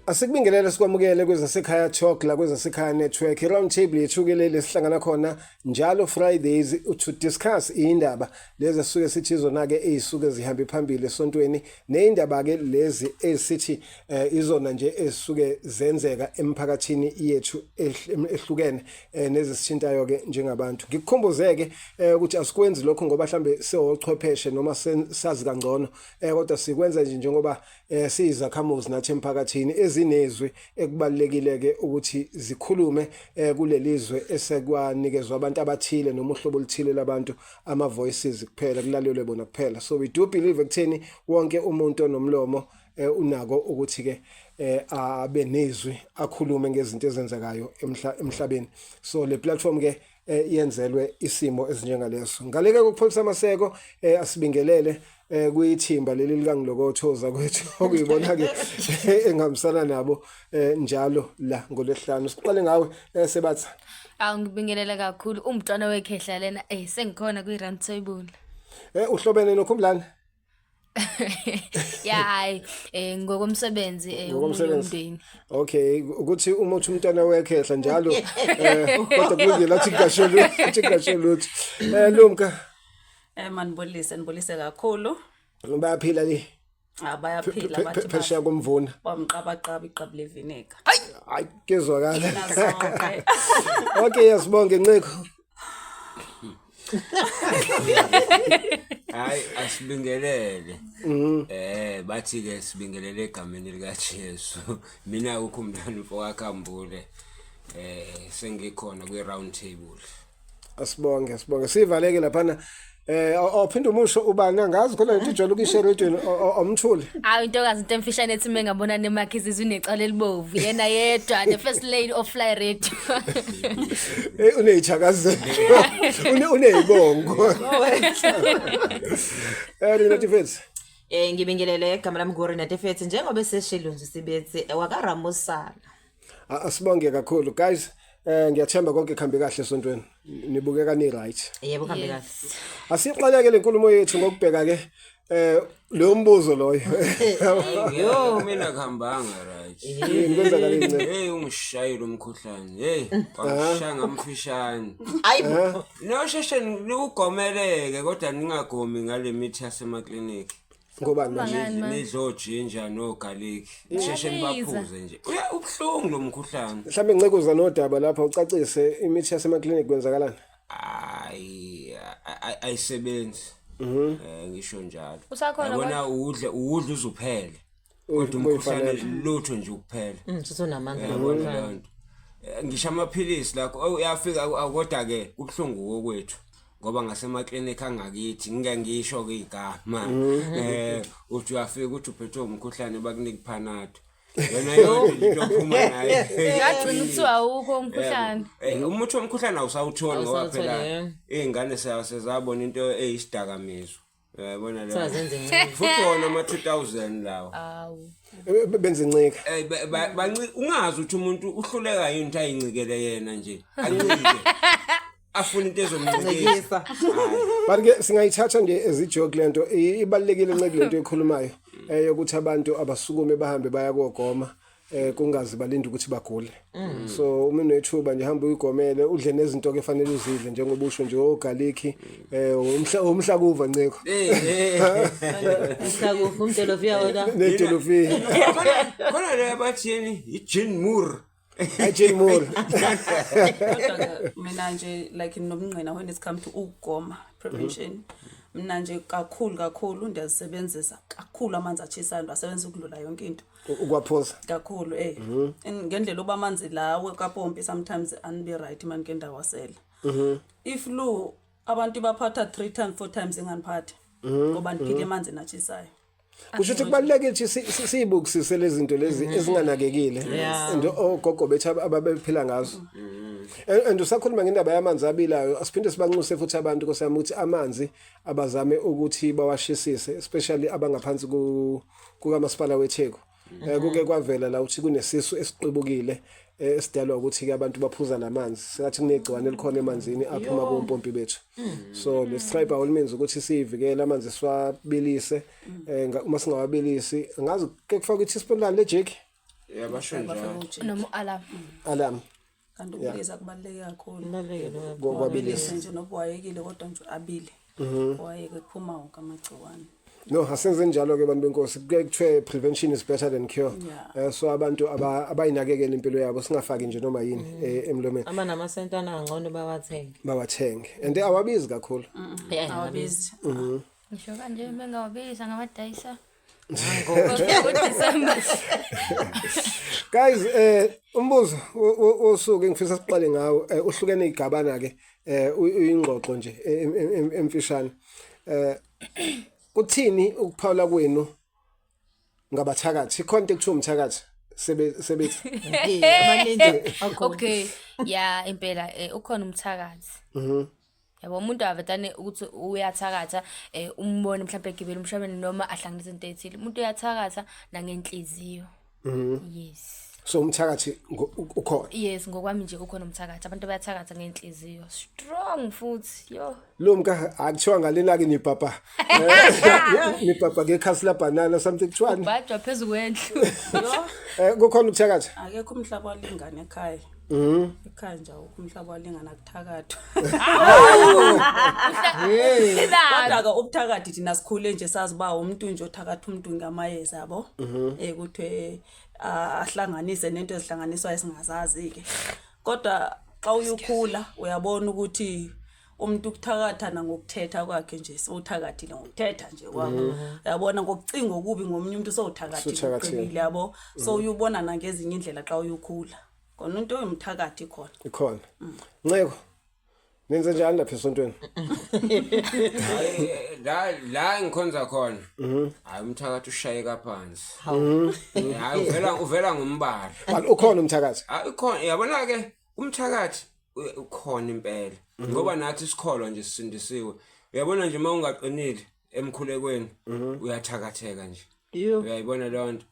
Asikubingelele sikwamukele kwezasekhaya Talk la kwezasekhaya Network. I-round table yethu ke leli sihlangana khona njalo Fridays to discuss indaba lezi esisuke sithi izona ke ezisuke zihambe phambili esontweni nezindaba ke lezi esithi izona nje ezisuke zenzeka emphakathini yethu ehlukene nezisithintayo ke njengabantu. Ngikukhumbuzeke ukuthi asikwenzi lokho ngoba mhlambe sewochwepheshe noma sazi kangcono, kodwa sikwenza nje njengoba siyizakhamuzi nathi emphakathini ezinezwi ekubalulekile ke ukuthi zikhulume kulelizwe esekwanikezwa abantu abathile noma uhlobo oluthile labantu ama voices kuphela, kulalelwe bona kuphela. So we do believe ekutheni wonke umuntu onomlomo unako ukuthi ke abe nezwi, akhulume ngezinto ezenzekayo emhlabeni. So le platform ke yenzelwe isimo esinjengaleso. Ngaleke kokupholisa amaseko, asibingelele kuyithimba leli likangilokothoza kwethu okuyibona ke engihambisana nabo njalo la ngolwesihlanu. Siqale ngawe, Sebatha. Awu, ngibingelele kakhulu, umntwana wekhehla lena, sengikhona kwi round table. Uhlobene noKhumbulani? Ya, hayi, ngokomsebenzi, omunye Ngokomsebenzi. umndeni. Okay, ukuthi uma uthi umntwana wekhehla njalo, kodwa kulungile, athi ngasho lutho, athi ngasho lutho. Lumka. Manibulise, nibulise kakhulu. Bayaphila li? Ah, bayaphila bathi. Phesheya komvuna. Bamqabaqaba iqabu levinegar. Hayi, kezwakala. Nazonke. Okay, yasibonge Nciko. Hayi, asibingelele. Bathi ke sibingelele egameni lika Jesu. Mina uKhumlani mfoka Khambule. Sengikhona kwi round table. Asibonge, asibonge. Sivaleke laphana. Awuphinde umusho ubani, angazi khona into ijwayele ukuyisho eredweni, omthuli. Hawu, intokazi, into emfishane ethi mengabona nemakhizi izwi necala elibovu, yena yedwa, the first lady of Fly Radio. Uneyithakazelo. Uneyibongo. Renate Fetsi. Ngibingelele, igama lami nguRenate Fetsi, njengoba seshilo nje sibethi wakaRamosana. Asibonge kakhulu, guys. Ngiyathemba konke kuhambe kahle esontweni. Nibukeka ni right. Yebo, kuhambe kahle. Asiqaleke lenkulumo yethu ngokubheka ke lo mbuzo loyo. Yo, mina kuhambanga right. Yini, kwenzakala incebo? Hey, ungishayile umkhuhlane. Hey, wangishaya ngamfishane. Hayi. No, sheshe niwugomeleke kodwa ningagomi ngale mithi yasemakliniki. Ngobani manje? Ngani manje? Nidlo ginger no garlic. Sheshe Iyabiza. nibaphuze nje. Uya ubuhlungu lo mkhuhlane. Mhlawumbe Ncekuza nodaba lapha ucacise imithi yasemaklinikhi kwenzakalani? Ayi, ayisebenzi. Ngisho njalo. Usakhona? Yabona, udle udle uzuphele. Kodwa umkhuhlane lutho nje ukuphela. Futhi unamandla. Yabona leyo nto. Ngisho amaphilisi lakho, oh, uyafika, kodwa ke kubuhlungu kokwethu ngoba ngasemaklinikhi angakithi, ngike ngisho ke igama, uthi uyafika uthi uphethwe umkhuhlane, bakunika iPanado yona yodwa nje, into ophuma nayo. Ngagcina kuthiwa awukho umkhuhlane. Umuthi womkhuhlane awusawutholi ngoba Awusawutholi, phela iy'ngane sezabona into eyisidakamizwa, uyayibona leyo. Sazenze incika. Futhi wona ama-2000 lawo. Awu. Benza incika. Ungazi ukuthi umuntu uhluleka yini ukuthi ayincikele yena nje, ancike, afuna into ezomncikisa. Ncikisa. But ke singayithatha nje as i-joke lento, ibalulekile nceke lento ekhulumayo yokuthi abantu abasukume bahambe baya kogoma, kungazi balinde ukuthi bagule. So uma unethuba nje, hamba uyigomele, udle nezinto ke fanele uzidle njengoba usho nje ogarlic, umhlakuva, Nceko. Umhlakuva, umdolofiya wona. Nedolofiya. Khona le abathini, i-gin mur. Gin mur. Kodwa-ke mina nje like nobungqina when it come to ukugoma, prevention, mina nje kakhulu kakhulu ndiyazisebenzisa kakhulu amanzi atshisayo, ndiwasebenzisa ukudlula yonke into. Ukwaphuza. Kakhulu. And ngendlela oba amanzi lawo kapompi sometimes anibi right mani ke ndawasela. Iflu abantu baphatha three times, four times, ingandiphathi ngoba ndiphike emanzini atshisayo. Kusho ukuthi kubalulekile ukuthi siyibukisise lezi zinto lezi ezinganakekile and ogogo bethu ababephila ngazo. And usakhuluma ngendaba yamanzi abilayo, asiphinde sibanxuse futhi abantu nkosiyami ukuthi amanzi abazame ukuthi bawashisise, especially abangaphansi kukamasipala weTheku. Kuke kwavela la ukuthi kunesisu esiqibukile esidalwa ukuthi ke abantu baphuza lamanzi, singathi kunegciwane elikhona emanzini aphuma kompompi bethu. So let's try by all means ukuthi siyivikele amanzi, siwabilise. Uma singawabilisi, ngazi ke kufaka i-teaspoon lani le Jik. Yabasho njalo. Noma u-alarm. Alarm. Kanti ukubilisa kubaluleke kakhulu. Kubaluleke lokho. Kwabilisa. Wabilise nje noba wayekile kodwa nje abile. Wayeke kuphuma wonke amagciwane. No, asenze njalo ke bantu benkosi. Kuye kuthiwe prevention is better than cure. Yeah. So abantu abayinakekela impilo yabo, singafaki nje noma yini emlomeni. Ama namasentana angcono bawathenge. Bawathenge. And awabizi kakhulu. Yeah. Awabizi. Ngisho kanje bengawabilisa ngawadayisa. Ngo-December. Guys, umbuzo osuke ngifisa siqale ngawo, uhlukene igabana ke, uyingxoxo nje emfishane. Kuthini ukuphawula kwenu ngabathakathi? Ikhona into ekuthiwa umthakathi sebethi. Amaningi akhona. Okay, ya impela, ukhona umthakathi. Yabo, umuntu avetane ukuthi uyathakatha, umbone mhlawumbe egibela umshabeni noma ahlanganise into ethile. Umuntu uyathakatha nangenhliziyo. Yes. So umthakathi ukhona. Yes, ngokwami nje ukhona umthakathi. Abantu bayathakatha ngenhliziyo. Strong futhi. Yo. Lumka, akuthiwa ngalena ke nipapa. Nipapa ngekhasi la banana something, kuthiwani? Ubhajwa phezu kwendlu. Kukhona ukuthakatha. Akekho umhlaba walingana ekhaya. Ekhaya nje awukho umhlaba walingana, kuthakathwa. Kodwa ke ubuthakathi thina sikhule nje sazi uba umuntu nje othakatha umuntu ngamayeza, yabo. Kuthiwe ahlanganise nento ezihlanganiswa esingazazi ke. Kodwa xa uyukhula uyabona ukuthi umuntu ukuthakatha nangokuthetha kwakhe nje sewuthakathile, ngokuthetha nje kwakho. Uyabona ngokucinga okubi ngomunye umuntu sewuthakathile. Sewuthakathile. Uqinile, yabo. So uyubona nangezinye indlela xa uyukhula. Kona into oyumthakathi khona. Ikhona. Nceko. Nenze njani lapha esontweni? Hayi, la ngikhonza khona, hayi, umthakathi ushayeka phansi. Hayi, uvela ngombala. But ukhona umthakathi. Hayi, ukhona, yabona ke umthakathi ukhona impela, ngoba nathi sikholwa nje sisindisiwe. Uyabona nje uma ungaqinile emkhulekweni uyathakatheka nje. Yo. Uyayibona leyo nto,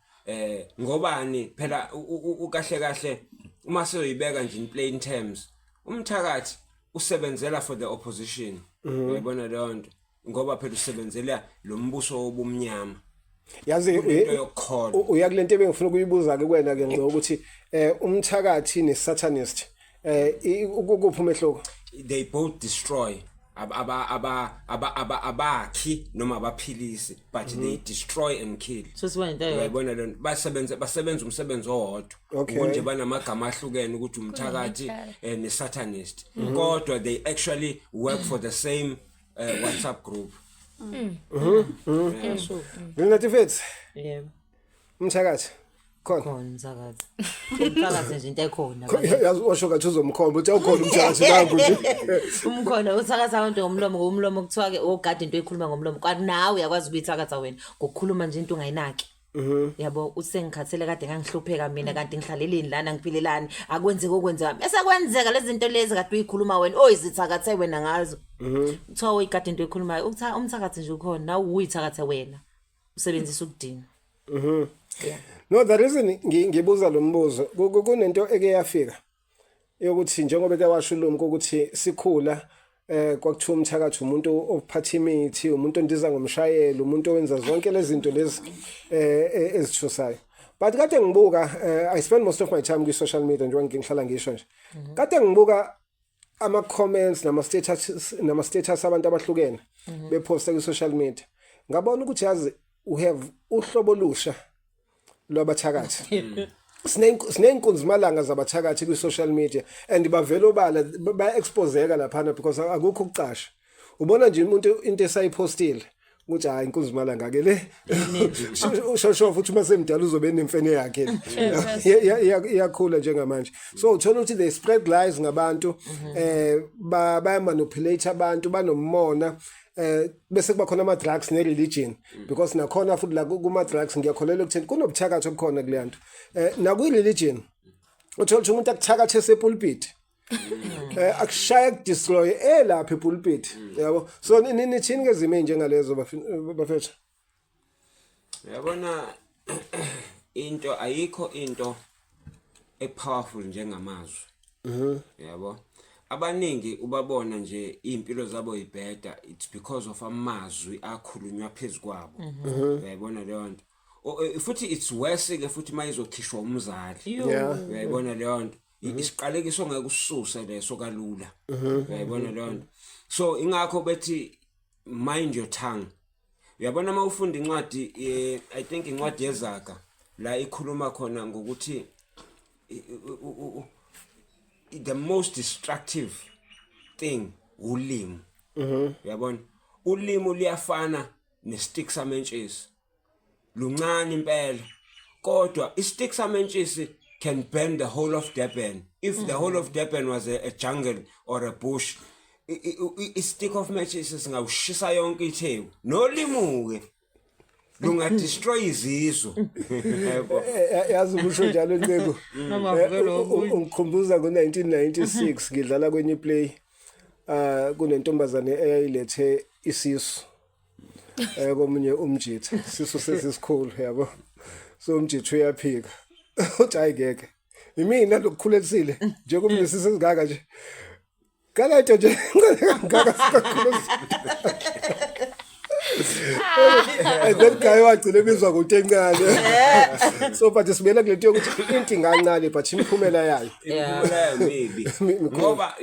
ngobani phela kahle kahle uma sizoyibeka nje in plain terms, umthakathi usebenzela for the opposition. Uyayibona leyo nto, ngoba phela usebenzela lo mbuso wobumnyama. Yazi Into yokukholwa. Uya kule nto ebengifuna ukuyibuza ke kuwena ke ngco, ukuthi umthakathi ne-satanist, ukuphi umehluko? They both destroy. Abakhi noma abaphilisi, but they destroy and kill. So sibona into eyodwa. Uyayibona leyo nto, basebenza umsebenzi owodwa. Kunje banamagama ahlukene ukuthi umthakathi ne-satanist, kodwa they actually work for the same WhatsApp group. Nginathi mfethu. Yebo. Umthakathi khona. Khona umthakathi. Umthakathi nje into ekhona. Yazi washo ngathi uzomkhomba uthi awukhona umthakathi nangu nje. Umkhona uthakatha abantu ngomlomo, ngomlomo kuthiwa ke ogada into ekhuluma ngomlomo. Kanti nawe uyakwazi ukuyithakatha wena ngokukhuluma nje into ungayinaki. Yabo, usengikhathele kade ngangihlupheka mina, kanti ngihlaleleni lana, ngiphilelani, akwenzeki okwenzeka bese kwenzeka lezi zinto lezi kade uyikhuluma wena oyizithakathe wena ngazo. Kuthiwa oyigada into ekhulumayo, umthakathi nje ukhona, nawe uyithakathe wena usebenzisa ukudina. Yeah. No, the reason ngibuza lo mbuzo, kunento eke yafika yokuthi njengoba ke washo uLumko ukuthi sikhula kwakuthiwa umthakathi umuntu ophatha imithi, umuntu ondiza ngomshayeli, umuntu owenza zonke lezi zinto lezi ezithusayo. But kade ngibuka, I spend most of my time kwi social media njengoba ngihlala ngisho nje, kade ngibuka ama comments nama status abantu abahlukene beposta ku social media, ngabona ukuthi yazi we have uhlobo olusha lwabathakathi. Sineyinkunzimalanga zabathakathi kwi-social media and bavela obala, baya-exposeka laphana because akukho ukucasha. Ubona nje umuntu into esayipostile ukuthi hayi, inkunzimalanga ke le, shosho futhi uma semdala uzobe nemfene yakhe. Iyakhula njengamanje. So uthola ukuthi they spread lies ngabantu, baya manipulate abantu, banomona, bese kuba khona ama drugs ne religion, because nakhona futhi la kuma drugs ngiyakholelwa ekutheni kunobuthakathi obukhona kule nto, nakwi religion uthola ukuthi umuntu akuthakathe sepulpit, akushaya, kudestroy elapha epulpit, yabo. So nithini ke zimo njengalezo, bafethu? Uyabona, into ayikho into epowerful njengamazwi. Yabo, abaningi ubabona nje impilo zabo ibheda, it's because of amazwi akhulunywa phezukwabo. Uyayibona leyo nto. Futhi it's worse ke futhi mayizokhishwa umzali. Uyayibona leyo nto? Isiqalekiso ngeke ususe leso kalula. Uyayibona leyo nto? So ingakho bethi mind your tongue. Uyabona, uma ufunda incwadi, I think incwadi yeZaga, la ikhuluma khona ngokuthi the most destructive thing ulimi. Uyabona, ulimi liyafana nestick samentshisi, luncane impela, kodwa istick samentshisi can burn the whole of Durban. If the whole of Durban was a jungle or a bush, i-stick of matches singawushisa yonke iTheku. Nolimuke lungadestroy izizwe, yebo. Yazi ukusho njalo, Ncebo. Ungikhumbuza ngo-1996 ngidlala kwenye play, kunentombazane eyayilethe isisu komunye umjitha, isisu sesisikhulu, yabo. So umjitha uyaphika, uthi, "Hayi ngeke, imina lokukhulelisile njengoba lesisu esingaka nje, kalato nje ngaka sikakhulu." And that guy wagcina ebizwa ngokuthi encane. So but sibuyela kule nto yokuthi into ingancane, but imiphumela yayo Imiphumela yayo mibi. Mikhulu. Ngoba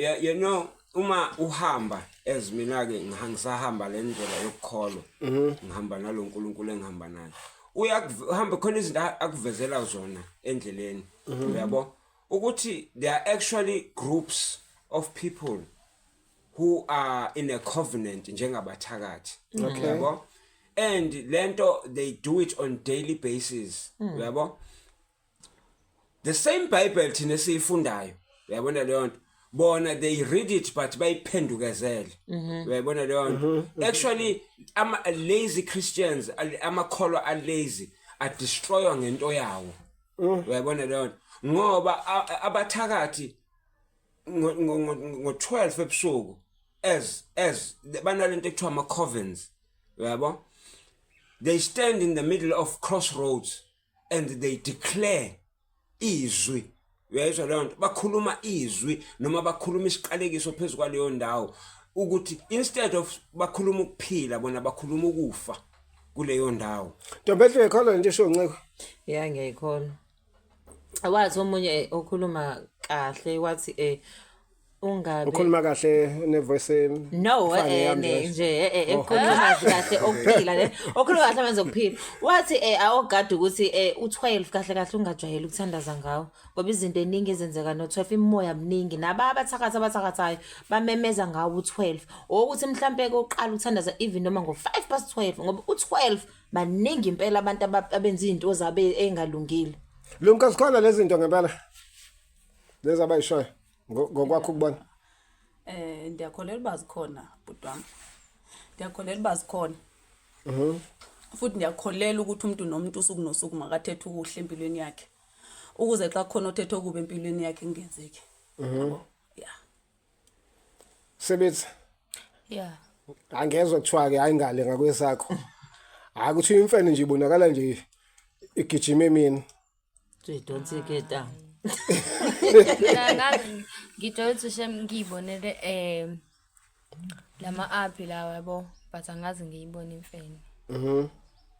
uma uhamba, as mina ke ngisahamba le ndlela yokukholwa, ngihamba nalo nkulunkulu engihamba naye, uyahamba khona izinto akuvezela zona endleleni, uyabo, ukuthi there are actually groups of people who are in a covenant njengabathakathi, uyabo, and lento they do it on daily basis, uyabo. The same Bible thina esiyifundayo, uyabona leyo nto, bona they read it but bayiphendukezele, uyayibona leyo nto? Actually, ama lazy Christians, amakholwa a lazy adestroywa ngento yawo, uyayibona leyo nto? Ngoba abathakathi ngo 12 ebusuku, as banalento ekuthiwa ama covens, uyabo, they stand in the middle of crossroads and they declare izwi, uyayizwa leyo nto? Bakhuluma izwi noma bakhuluma isiqalekiso phezu kwaleyo ndawo, ukuthi instead of bakhuluma ukuphila, bona bakhuluma ukufa kuleyo ndawo. Ntombehle, uyayikholwa lento esho Nceko? Ya, ngiyayikholwa. Wathi omunye okhuluma kahle, wathi ungabe Ukhuluma kahle nevoice No, efana neyami ne nje. Nje ekhuluma kahle okuphila, ne okhuluma kahle manje okuphila, wathi awogada ukuthi u12 kahle kahle ungajwayeli ukuthandaza ngawo, ngoba izinto eningi ezenzeka no12, imoya mningi, naba abathakathi abathakathayo bamemeza ngawo u12, ukuthi mhlambe koqala ukuthandaza even noma ngo5 past 12, ngoba u12 baningi impela abantu abenza izinto zabo engalungile. Lumka, zikhona lezi zinto ngempela lezi abayishoyo, ngokwakho ukubona? Ndiyakholelwa uba zikhona, bhuti wami. Ndiyakholelwa uba zikhona. Futhi ndiyakholelwa ukuthi umuntu nomuntu usuku nosuku makathethe ukuhle empilweni yakhe. Ukuze xa kukhona othethe okubi empilweni yakhe kungenzeki. Yabo? Yeah. Sebenza. Angezwe kuthiwa ke, hayi, ngale ngakwesakho, hayi, kuthi imfene nje ibonakala nje igijima emini. Don't get down. Mina ngijwayele ukuthi shem ngiyibonele lama app lawa, yabo, but angazi ngiyibone imfene.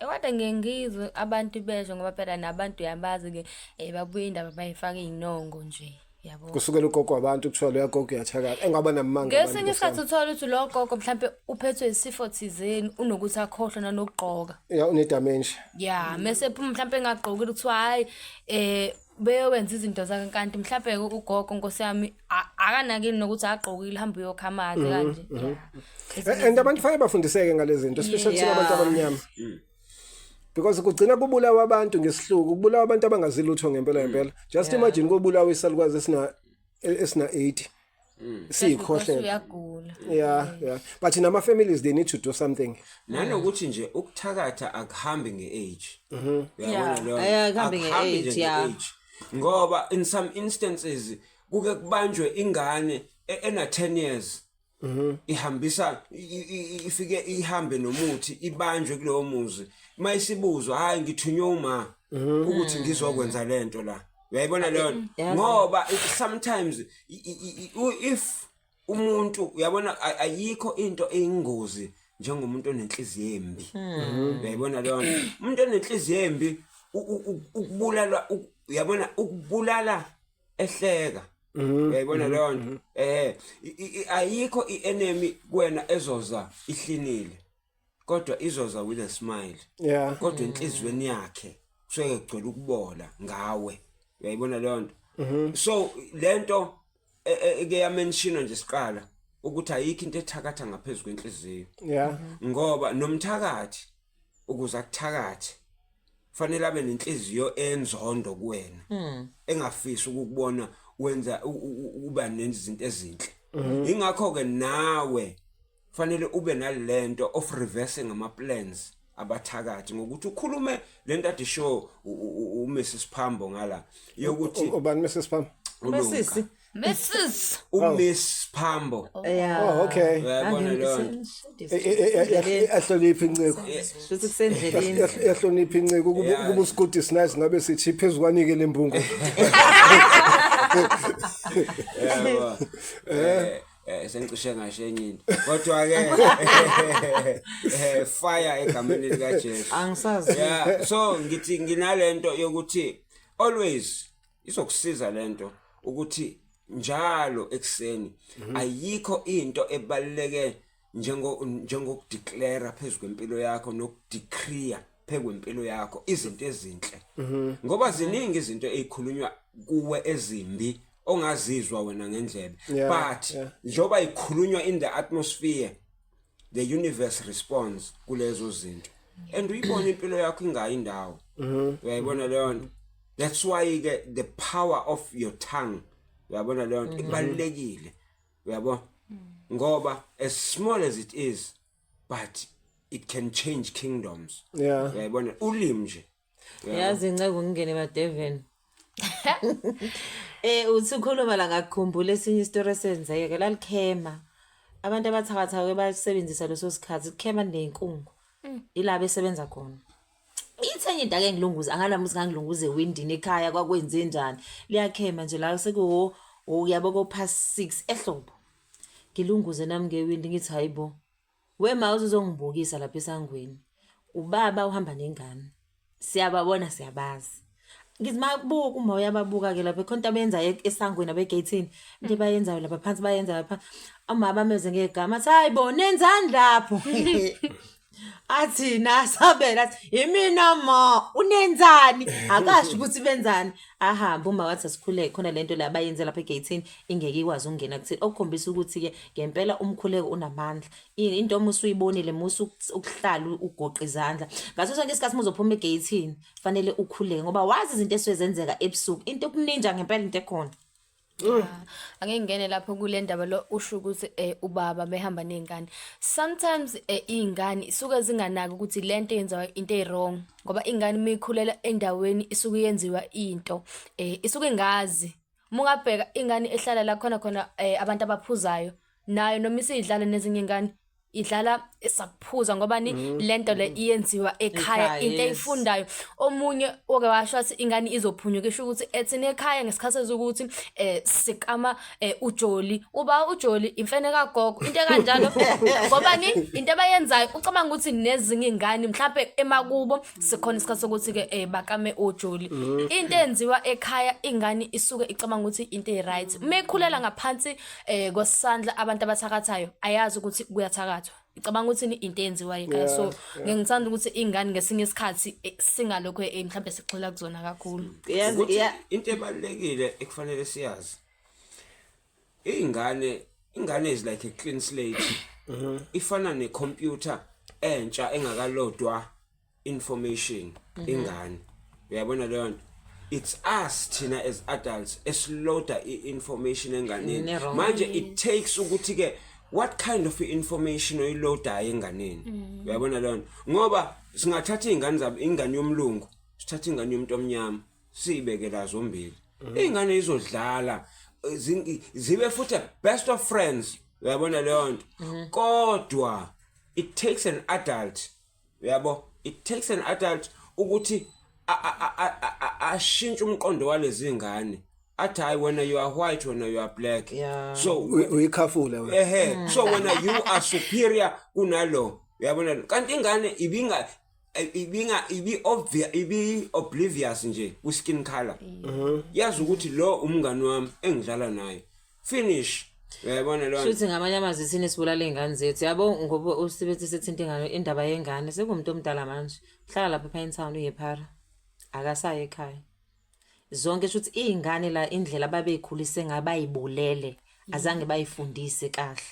Kodwa ngiye ngizwe abantu besho, ngoba phela nabantu uyabazi ke, babuye indaba bayifaka iy'nongo nje, yabo. Kusukela ugogo wabantu kuthiwa loya gogo uyathakatha, engaba namanga. Ngesinye isikhathi uthola ukuthi lo gogo mhlampe uphethwe isifo thizeni, unokuthi akhohlwe nanokugqoka. Ya, une-dementia. Ya, mase ephuma mhlampe engagqokile, kuthiwa hayi, beyowenza izinto zakhe, kanti mhlampe ugogo, nkosi yami, akanakile nokuthi agqokile, hamba uyokha amanzi kanje. Ya. And abantu fanele bafundiseke ngalezi zinto, especially thina abantu abamnyama, because kugcina kubulawa abantu ngesihluku, kubulawa abantu abangazi lutho ngempela ngempela. Just imagine kubulawa isalukazi esina 80 siyikhohlela. Uyagula. Yeah, but nama families, they need to do something. Nanokuthi nje ukuthakatha akuhambi nge-age, uyabona leyo? Akuhambi Akuhambi nje nge-age, yeah. nge-age, ngoba in some instances kuke kubanjwe ingane ena 10 years ihambisa ifike ihambe nomuthi, ibanjwe kulowo muzi, mayisibuzwa, "Hayi, ngithunywe uma ukuthi ngizokwenza lento la." Uyayibona leyo nto? Ngoba sometimes if umuntu, uyabona, ayikho into eyingozi. njengomuntu onenhliziyo embi. Uyayibona leyo nto? Umuntu onenhliziyo embi ukubulala, uyabona, ukubulala ehleka. Uyayibona leyo nto? Ayikho i-enemy kuwena ezoza ihlinile, kodwa izoza with a smile. Kodwa enhliziyweni yakhe kusuke kugcwele ukubola ngawe. Uyayibona leyo nto? So lento eke yamentionwa nje siqala ukuthi ayikho into ethakatha ngaphezulu kwenhliziyo. Ngoba nomthakathi ukuze akuthakathe fanele abe nenhliziyo enzondo kuwena, engafisi ukukubona wenza uba nezinto ezinhle. Ingakho ke nawe fanele ube nalento of reversing ama plans abathakathi ngokuthi ukhulume lento ade show uMrs Phambo ngala yokuthi Ubani Mrs Phambo? uLunga. Mesisi. Mrs. uMiss Phambo. Yeah. Oh, okay. Uyayibona leyo nto? Ahloniphe inceko. Shuthi kusendleleni. Yahlonipha inceko kuba kuba uScott Snice ngabe sithi phezukwanike lembungu. Yebo. Sengicishe ngasho enye into. Kodwa ke fire egameni lika Jesu. Angisazi. Yeah, so ngithi nginalento yokuthi always izokusiza lento ukuthi njalo ekseni ayikho into ebaluleke njengokudeclare phezulu kwempilo yakho nokudecree phezu kwempilo yakho izinto ezinhle, ngoba ziningi izinto ezikhulunywa kuwe ezimbi ongazizwa wena ngendlebe, but njoba ikhulunywa in the atmosphere, the universe responds kulezo zinto and uyibona impilo yakho ingayi indawo. Uyayibona leyo nto? That's why ke the power of your tongue, uyabona leyo nto, ibalulekile, uyabo, ngoba as small as it is, but it can change kingdoms. Uyayibona, ulimi nje. Yazi inceke ngingene emadeveni. Uthi ukhuluma la ngakukhumbula esinye isitori esenzeka lalikhema. Abantu abathakatha basebenzisa leso sikhathi kukhema nenkungu. Ila besebenza khona. Ithe enye into ake ngilunguze, angalami ukuthi ngangilunguze ewindini ekhaya kwakwenze njani. Liyakhema nje la sekuwo uyabo ko past 6 ehlobo. Ngilunguze nami ngewindi ngithi hayibo. Wema uzongibukisa lapha esangweni. Ubaba uhamba nengane. Siyababona, siyabazi. Ngithi makubuka uma uyababuka ke lapha khona into abenza esangweni abegate-ini. Into abayenzayo lapha phansi, bayenza lapha. Ama bameze ngegama athi hayibo nenzani lapho. Athi nasabela athi imina ma unenzani, akasho ukuthi benzani. Ahambe uma wathi asikhuleke khona lento la abayenze lapha egate-ini ingeke ikwazi ukungena kuthini, okukhombisa ukuthi ke ngempela umkhuleko unamandla. Into uma usuyibonile musu ukuhlala ugoqa izandla ngaso sonke isikhathi uma uzophuma egate-ini fanele ukhuleke, ngoba wazi izinto esuke zenzeka ebusuku, into okuninja ngempela into ekhona. Ake ngingene lapho kule ndaba lo usho ukuthi ubaba behamba nezingane. Sometimes izingane isuke zinganaki ukuthi lento yenziwa into e-wrong, ngoba ingane uma ikhulela endaweni isuke yenziwa into isuke ingazi. Uma ungabheka ingane ehlala la khona khona abantu abaphuzayo, nayo noma isidlala nezinye ingane idlala esakuphuza, ngoba ni lento le iyenziwa ekhaya, Ekhaya, into yes. eyifundayo. Omunye oke washo athi ingane izophunyuka, isho ukuthi ethini ekhaya ngesikhathi ezukuthi sikama ujoli, uba ujoli imfene kagogo, into ekanjalo, ngoba ni into abayenzayo ucabanga ukuthi nezinye ingane mhlambe emakubo sikhona isikhathi sokuthi ke bakame ujoli. Into eyenziwa ekhaya ingane isuke icabanga ukuthi into e-right. Uma ikhulela ngaphansi kwesandla abantu abathakathayo, ayazi ukuthi kuyathakathwa, icabanga ukuthi ni into eyenziwa ekhaya. So ngeke ngithanda ukuthi ingane ngesinye isikhathi singalokho mhlambe sigxila kuzona kakhulu. Yazi Ukuthi into ebalulekile ekufanele siyazi, ingane is like a clean slate, ifana necomputer entsha engakalodwa information. Ingane, uyabona leyo nto, it's us thina as adults esiloada i-information enganeni. Ne-wrong. Manje it takes ukuthi ke what kind of information oyiloadayo enganeni, uyabona leyo nto, ngoba singathatha izingane zabo, ingane yomlungu, sithatha ingane yomuntu omnyama, siyibeke la zombili, ingane izodlala zibe futhi best of friends, uyabona leyo nto, kodwa it takes an adult, uyabo, it takes an adult ukuthi ashintshe umqondo walezi ngane, athi hayi wena you are white, wena you are black. So Uyikhafula wena. Ehe, so wena you are superior kunalo. Uyabona, kanti ingane ibinga ibi obvious, ibi oblivious nje ku skin color. Yazi ukuthi lo umngani wami engidlala naye, finish. Uyayibona leyo nto? Shuthi ngamanye amazwi thina sibulala iy'ngane zethu, yabo, ngoba usibethi sethinta ingane, indaba yengane sekuwumuntu omdala manje, hlala lapha ePinetown, uyephara, akasayi ekhaya. Zonke shuthi iy'ngane la, indlela ababeyikhulise ngayo bayibulele, azange bayifundise kahle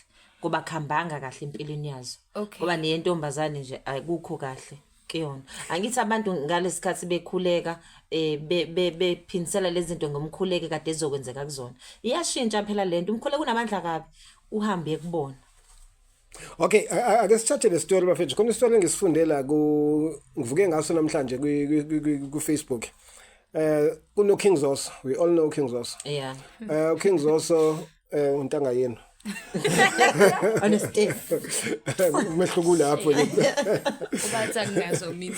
ngoba kuhambanga kahle empilweni yazo. Ngoba neyentombazane nje akukho kahle kuyona. Angithi abantu ngalesikhathi bekhuleka, bephindisela lezi zinto ngomkhuleko kade ezokwenzeka kuzona. Iyashintsha phela lento, umkhuleko unamandla kabi, uhambe kubona. Okay, ake sithathe le story, bafethu. Khona isitori engisifundela ku ngivuke ngaso namhlanje ku Facebook. Kuno King Zoso. We all know King Zoso. King Zoso untanga yenu. Honestly. Umehluko lapho nje. Ubathi anginazo mina.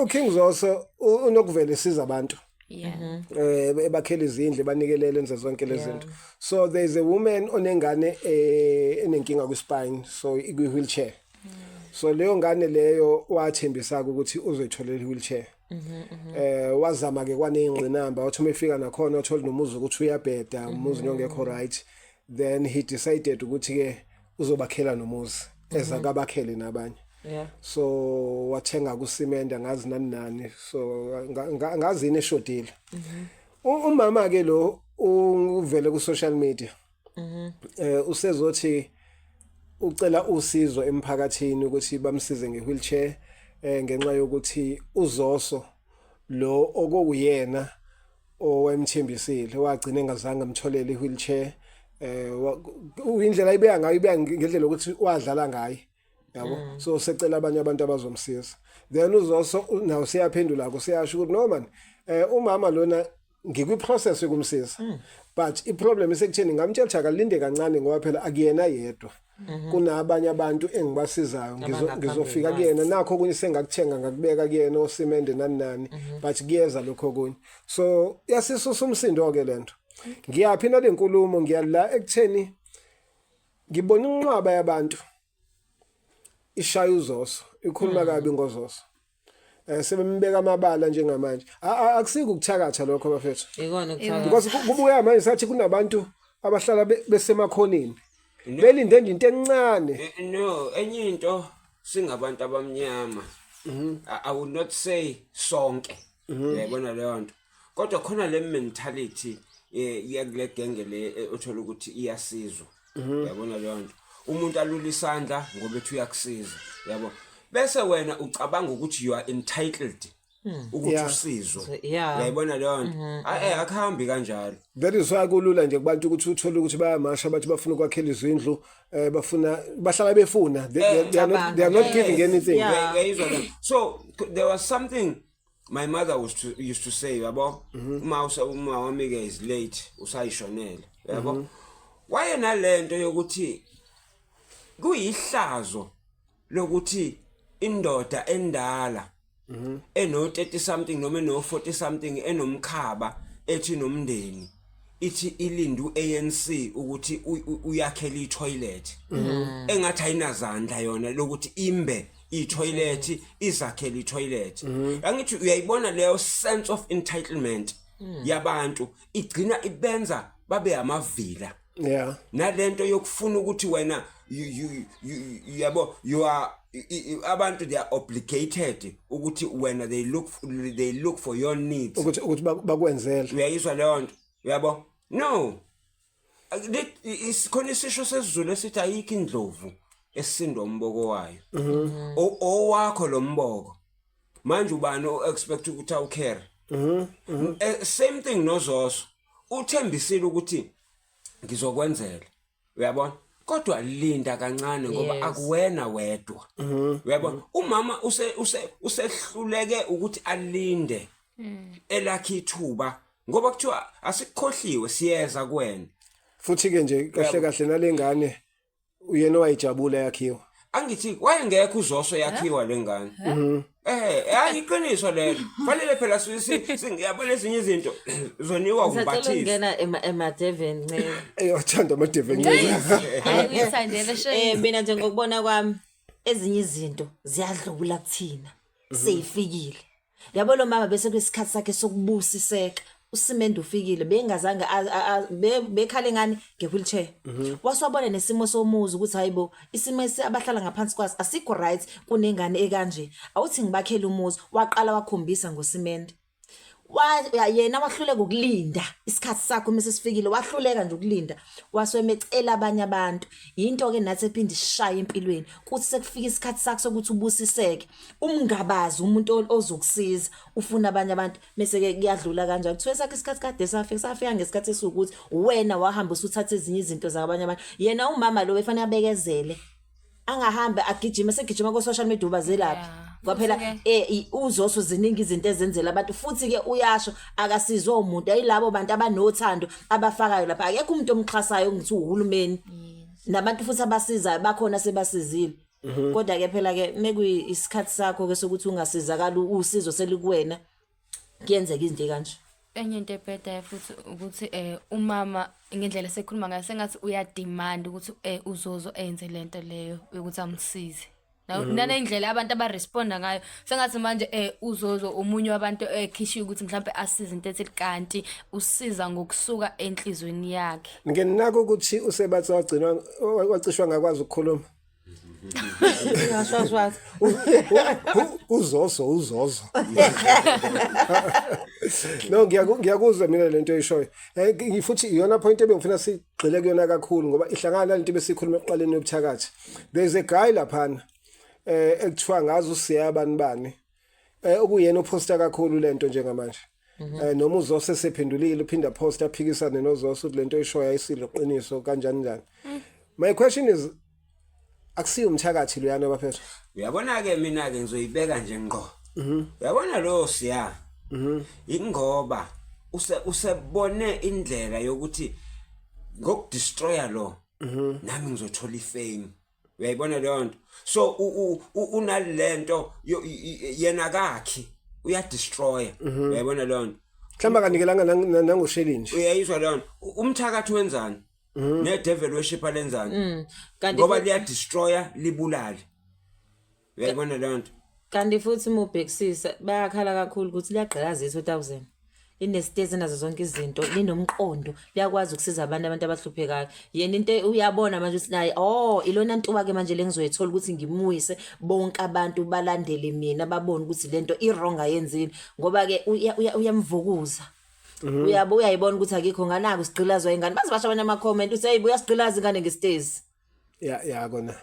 UKing Zoso unokuvela esiza abantu. Ebakhela izindlu, banikelele, enze zonke lezi zinto. So there is a woman onengane enenkinga kwi-spine, so ikwi-wheelchair. So leyo ngane leyo wathembisa ukuthi uzoyitholela i-wheelchair. Wazama ke kwaneyingqinamba, wathi uma efika nakhona wathola nomuzi ukuthi uyabheda, umuzi ongekho right. Then he decided ukuthi ke uzobakhela nomuzi ezakabakhele nabanye. So wathenga kusimende, ngazi nani nani, so ngazi yini eshodile. Umama ke lo uvele ku social media, usezothi ucela usizo emphakathini ukuthi bamsize nge-wheelchair, ngenxa yokuthi uZoso lo okuyena owemthembisile wagcina engazange amtholele i-wheelchair. Indlela ayibeka ngayo, ibeka ngendlela yokuthi wadlala ngaye, yabo. So secela abanye abantu abazomsiza. Then uZoso nawo siyaphendula ko, siyasho ukuthi no man, umama lona ngikwi process yokumsiza, but i problem isekutheni ngamtshela ukuthi akalinde kancane ngoba phela akuyena yedwa, kunabanye abantu engibasizayo. Abangaphambili. Ngizofika kuyena, nakho okunye sengakuthenga, ngakubeka kuyena osimende nani nani, but kuyeza lokho okunye. So yasisusa umsindo ke lento. Ngiyaphi nale nkulumo? Ngiyala ekutheni ngibona inqwaba yabantu ishaya uZoso, ikhuluma kabi ngoZoso, sebembeka amabala njengamanje. Akusiko ukuthakatha lokho, bafethu? Ikona ukuthakatha. Because kubuya manje sathi kunabantu abahlala besemakhoneni belinde nje into encane. No, enye into, singabantu abamnyama, I would not say sonke, uyayibona leyo nto, kodwa khona le mentality yakule genge le, othola ukuthi iyasizwa, uyabona leyo nto, umuntu alula isandla ngoba ethi uyakusiza, yabo, bese wena ucabanga ukuthi you are entitled ukuthi usizwe. Uyayibona leyo nto? Akuhambi kanjalo. That is why kulula nje kubantu ukuthi uthole ukuthi bayamasha, bathi bafuna ukwakhela izindlu, bafuna, bahlala befuna. They are not giving anything. Uyayizwa le nto? So there was something my mother used to say, yabo, uma wami ke is late, usayishonele, yabo, wayenalento yokuthi kuyihlazo lokuthi indoda endala eno 30 something noma eno 40 something, enomkhaba, ethi nomndeni, ithi ilinde uANC ukuthi uyakhele i-toilet, engathi ayinazandla yona lokuthi imbe i-toilet, izakhele i-toilet. Angithi uyayibona leyo sense of entitlement yabantu igcina ibenza babe amavila? Nalento yokufuna ukuthi wena you yabo, you are abantu, they are obligated ukuthi wena they look for your needs. Ukuthi bakwenzele. Uyayizwa leyo nto, uyabo? No, khona isisho sesiZulu esithi ayikho indlovu esindwa umboko wayo. Owakho lo mboko manje, ubani o-expect ukuthi awucare? Same thing noZoso, uthembisile ukuthi ngizokwenzela, uyabona, kodwa linda kancane ngoba akuwena wedwa, uyabona. Umama use use usehluleke ukuthi alinde elakhe ithuba ngoba kuthiwa asikukhohliwe, siyeza kuwena. Futhi ke nje kahle kahle nalengane uyena owayijabula yakhiwa. Angithi wayengekho uZoso yakhiwa lengane. Hayi, iqiniso lelo. Fanele phela siyabona ezinye izinto zoniwa Ngisacela kumbathisa. ukungena emaDevon nceba. Eyothanda amaDevon. Hayi, uyithandele shame. Mina nje ngokubona kwami ezinye izinto ziyadlula kuthina. Seyifikile. Yabo lo mama bese kuyisikhathi sakhe sokubusiseka. Usimende ufikile bengazange bekhale ngani nge-wheelchair. Waswabona nesimo somuzi ukuthi hayibo, isimo abahlala ngaphansi kwaso asikho right kunengane ekanje. Awuthi ngibakhele umuzi, waqala wakhombisa ngosimende. Yena wahluleka ukulinda isikhathi sakho mase sifikile, wahluleka nje ukulinda, waswemecela abanye abantu. Into ke nathi ephinde isishaye empilweni kuthi sekufika isikhathi sakho sokuthi ubusiseke, umngabazi umuntu ozokusiza, ufuna abanye abantu, bese ke kuyadlula kanjalo. Kuthiwe sakho isikhathi kade safika, safika ngesikhathi esiwukuthi wena wahamba usuthatha ezinye izinto zakabanye abantu. Yena umama lo befanele abekezele, angahambe agijima segijima ko social media ubazelaphi. Kwaphela uZoso ziningi izinto ezenzela abantu, futhi ke uyasho akasizwe umuntu, ayilabo bantu abanothando abafakayo lapha, akekho umuntu omxhasayo ngithi uhulumeni nabantu futhi abasizayo bakhona sebasizile. Kodwa ke phela ke mekuyi isikhathi sakho ke sokuthi ungasizakala, usizo selikuwena, kuyenzeka izinto kanje. Enye into ebhedayo futhi ukuthi umama ngendlela sekhuluma ngayo sengathi uyademand ukuthi uZozo enze lento leyo yokuthi amsize. Nanendlela abantu abaresponda ngayo sengathi manje uZozo omunye wabantu ekhishiwe ukuthi mhlambe asize into ethi, kanti usiza ngokusuka enhlizweni yakhe. Nginako ukuthi usebathe wagcinwa wacishwa ngakwazi ukukhuluma. Uyashwashwaza. Uzoso uzozo. No, ngiyakuzwa mina lento oyishoyo. Futhi iyona point ebengifuna sigxile kuyona kakhulu ngoba ihlangana nalento besikhuluma ekuqaleni yobuthakathi. There is a guy laphana ekuthiwa ngazi usiyabani bani, okuyena oposta kakhulu lento njengamanje. Noma uZoso sephendulile, uphinda post aphikisane noZoso ukuthi lento oyishoyo ayisilo iqiniso kanjani njani. My question is, akusiyo umthakathi loyana bafethu? Uyabona ke, mina ke ngizoyibeka nje ngqo. Uyabona lo siya. Ingoba usebone indlela yokuthi ngokudestroya lo nami ngizothola ifame. Uyayibona leyo nto? So unalento yena kakhi uyadestroya. Uyayibona leyo nto? Mhlawumbe akanikelanga nangoshelini nje. Uyayizwa leyo nto? Umthakathi wenzani? Ne devil worship lenzani? Kanti Ngoba liya destroya, libulale. Uyayibona leyo nto? Kanti futhi uma ubhekisisa bayakhala kakhulu ukuthi liyagqilaza i-2000, linesitezi nazo zonke izinto, linomqondo, liyakwazi ukusiza abantu abahluphekayo. Yena into uyabona manje ukuthi naye, oh, ilona ntuba-ke manje le ngizoyithola ukuthi ngimuyise, bonke abantu balandele mina, babone ukuthi lento i-wrong ayenzile, ngoba-ke uyamvukuza. Uyabo, uyayibona ukuthi akikho nganako sigqilazwa ingane, baze basho abanye ama-comment uthi hey, uyasigqilaza ingane ngesitezi. Ya, kona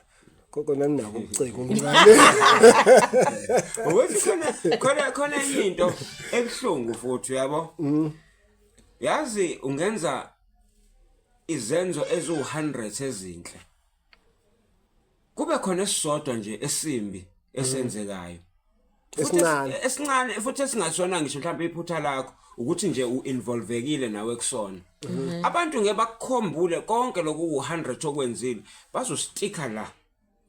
kona ninako ubuciko omncane. Ukuthi khona enye into ebuhlungu futhi, uyabo, yazi ungenza izenzo eziwu100 ezinhle, kube khona esisodwa nje esimbi esenzekayo. Futhi Esincane. Esincane futhi esingasona ngisho mhlawumbe iphutha lakho, ukuthi nje uinvolvekile nawe kusona, abantu ngeke bakukhombule konke lokhu ku100 okwenzile, bazostika la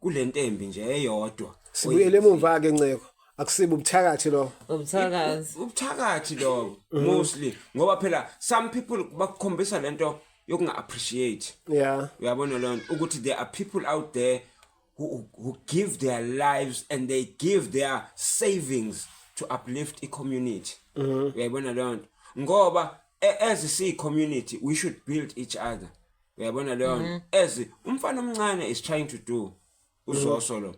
kulento embi nje eyodwa. Sibuyele emuva ke nceko, akusibo ubuthakathi lo? Ubuthakazi. Ubuthakathi lo mostly, ngoba phela some people bakukhombisa lento yokunga appreciate. Uyabona leyo nto ukuthi there are people out there who give their lives and they give their savings to uplift i community. Uyayibona leyo nto? Ngoba as si community we should build each other. Uyayibona leyo nto? As umfana omncane is trying to do, uZoso lo,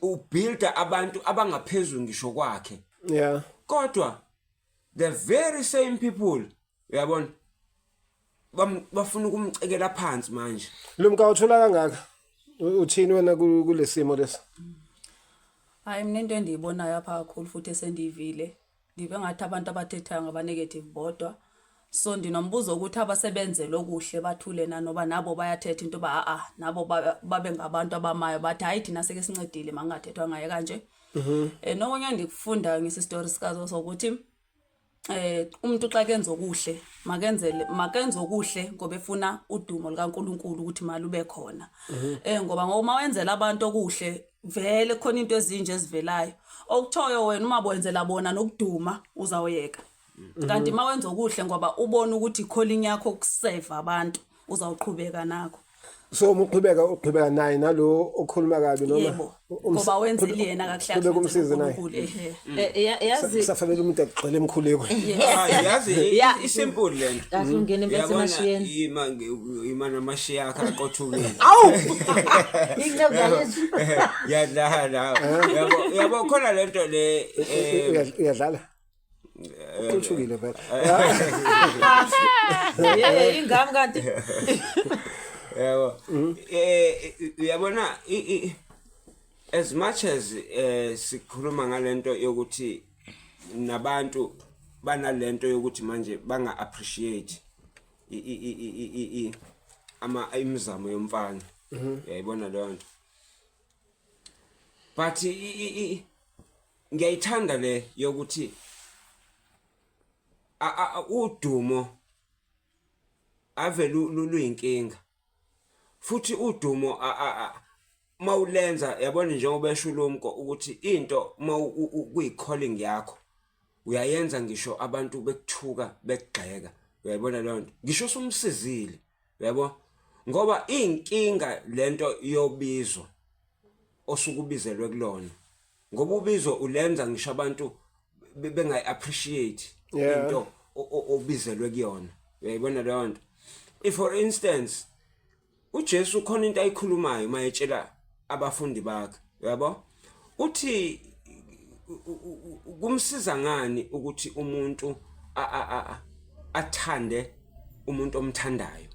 ubuilda abantu abangaphezulu ngisho kwakhe, kodwa the very same people, uyabona, bafuna ukumcekela phansi manje. Lumka, uthola kangaka. Uthini wena kulesimo lesi? Hayi, mina into endiyibonayo apha kakhulu futhi esendiyivile, ndive ngathi abantu abathethayo ngaba-negative bodwa. So ndinombuzo ukuthi abasebenzela okuhle bathule na, noba nabo bayathetha into yoba a-a nabo babe ngabantu abamayo bathi hayi, thina seke sincedile, makungathethwa ngaye kanje. Nokunye endikufundayo ngesisitori sikaZoso ukuthi Umuntu xa kenza okuhle makenzele makenze okuhle ngoba efuna udumo likaNkuluNkulu ukuthi malube khona. Ngoba ngoba wenzela abantu okuhle vele khona into ezinje ezivelayo. Okuthoyo wena uma bwenzela bona nokuduma uzawuyeka. Kanti mawenza okuhle ngoba ubona ukuthi calling yakho ukuseva abantu uzawuqhubeka nakho. So uma uqhubeka uqhubeka naye nalo okhuluma kabi noma Yebo. Ngoba wenzile yena kakuhle qhubeka umsize naye. uNkulunkulu ehe. Yazi Kusafanele umuntu agxile emkhulekweni. Hayi, yazi Yeah. isimple lento. Kahle ungena impela Uyabona, emashiyeni. ima namashiya akhe aqothukile. Awu! Inceku yalethu. Yadlala. Yabo yabo khona lento le Uyadlala. Uqhuthukile vele. Ye ingami kanti. Yabo. Uyabona as much as sikhuluma ngalento yokuthi nabantu banalento yokuthi manje banga appreciate ama imizamo yomfana. Uyayibona leyo nto. But ngiyayithanda le yokuthi udumo ave luyinkinga futhi udumo mawulenza yabona njengoba esho ulumko ukuthi into kuyi calling yakho uyayenza ngisho abantu bekuthuka bekugxeka uyayibona leyo nto ngisho usumsizile uyabo ngoba inkinga lento yobizo osukubizelwe kulona ngoba ubizo ulenza ngisho abantu bengayi appreciate into obizelwe kuyona uyayibona leyo nto. If for instance uJesu khona into ayikhulumayo mayetshela abafundi bakhe uyabo uthi kumsiza ngani ukuthi umuntu athande umuntu omthandayo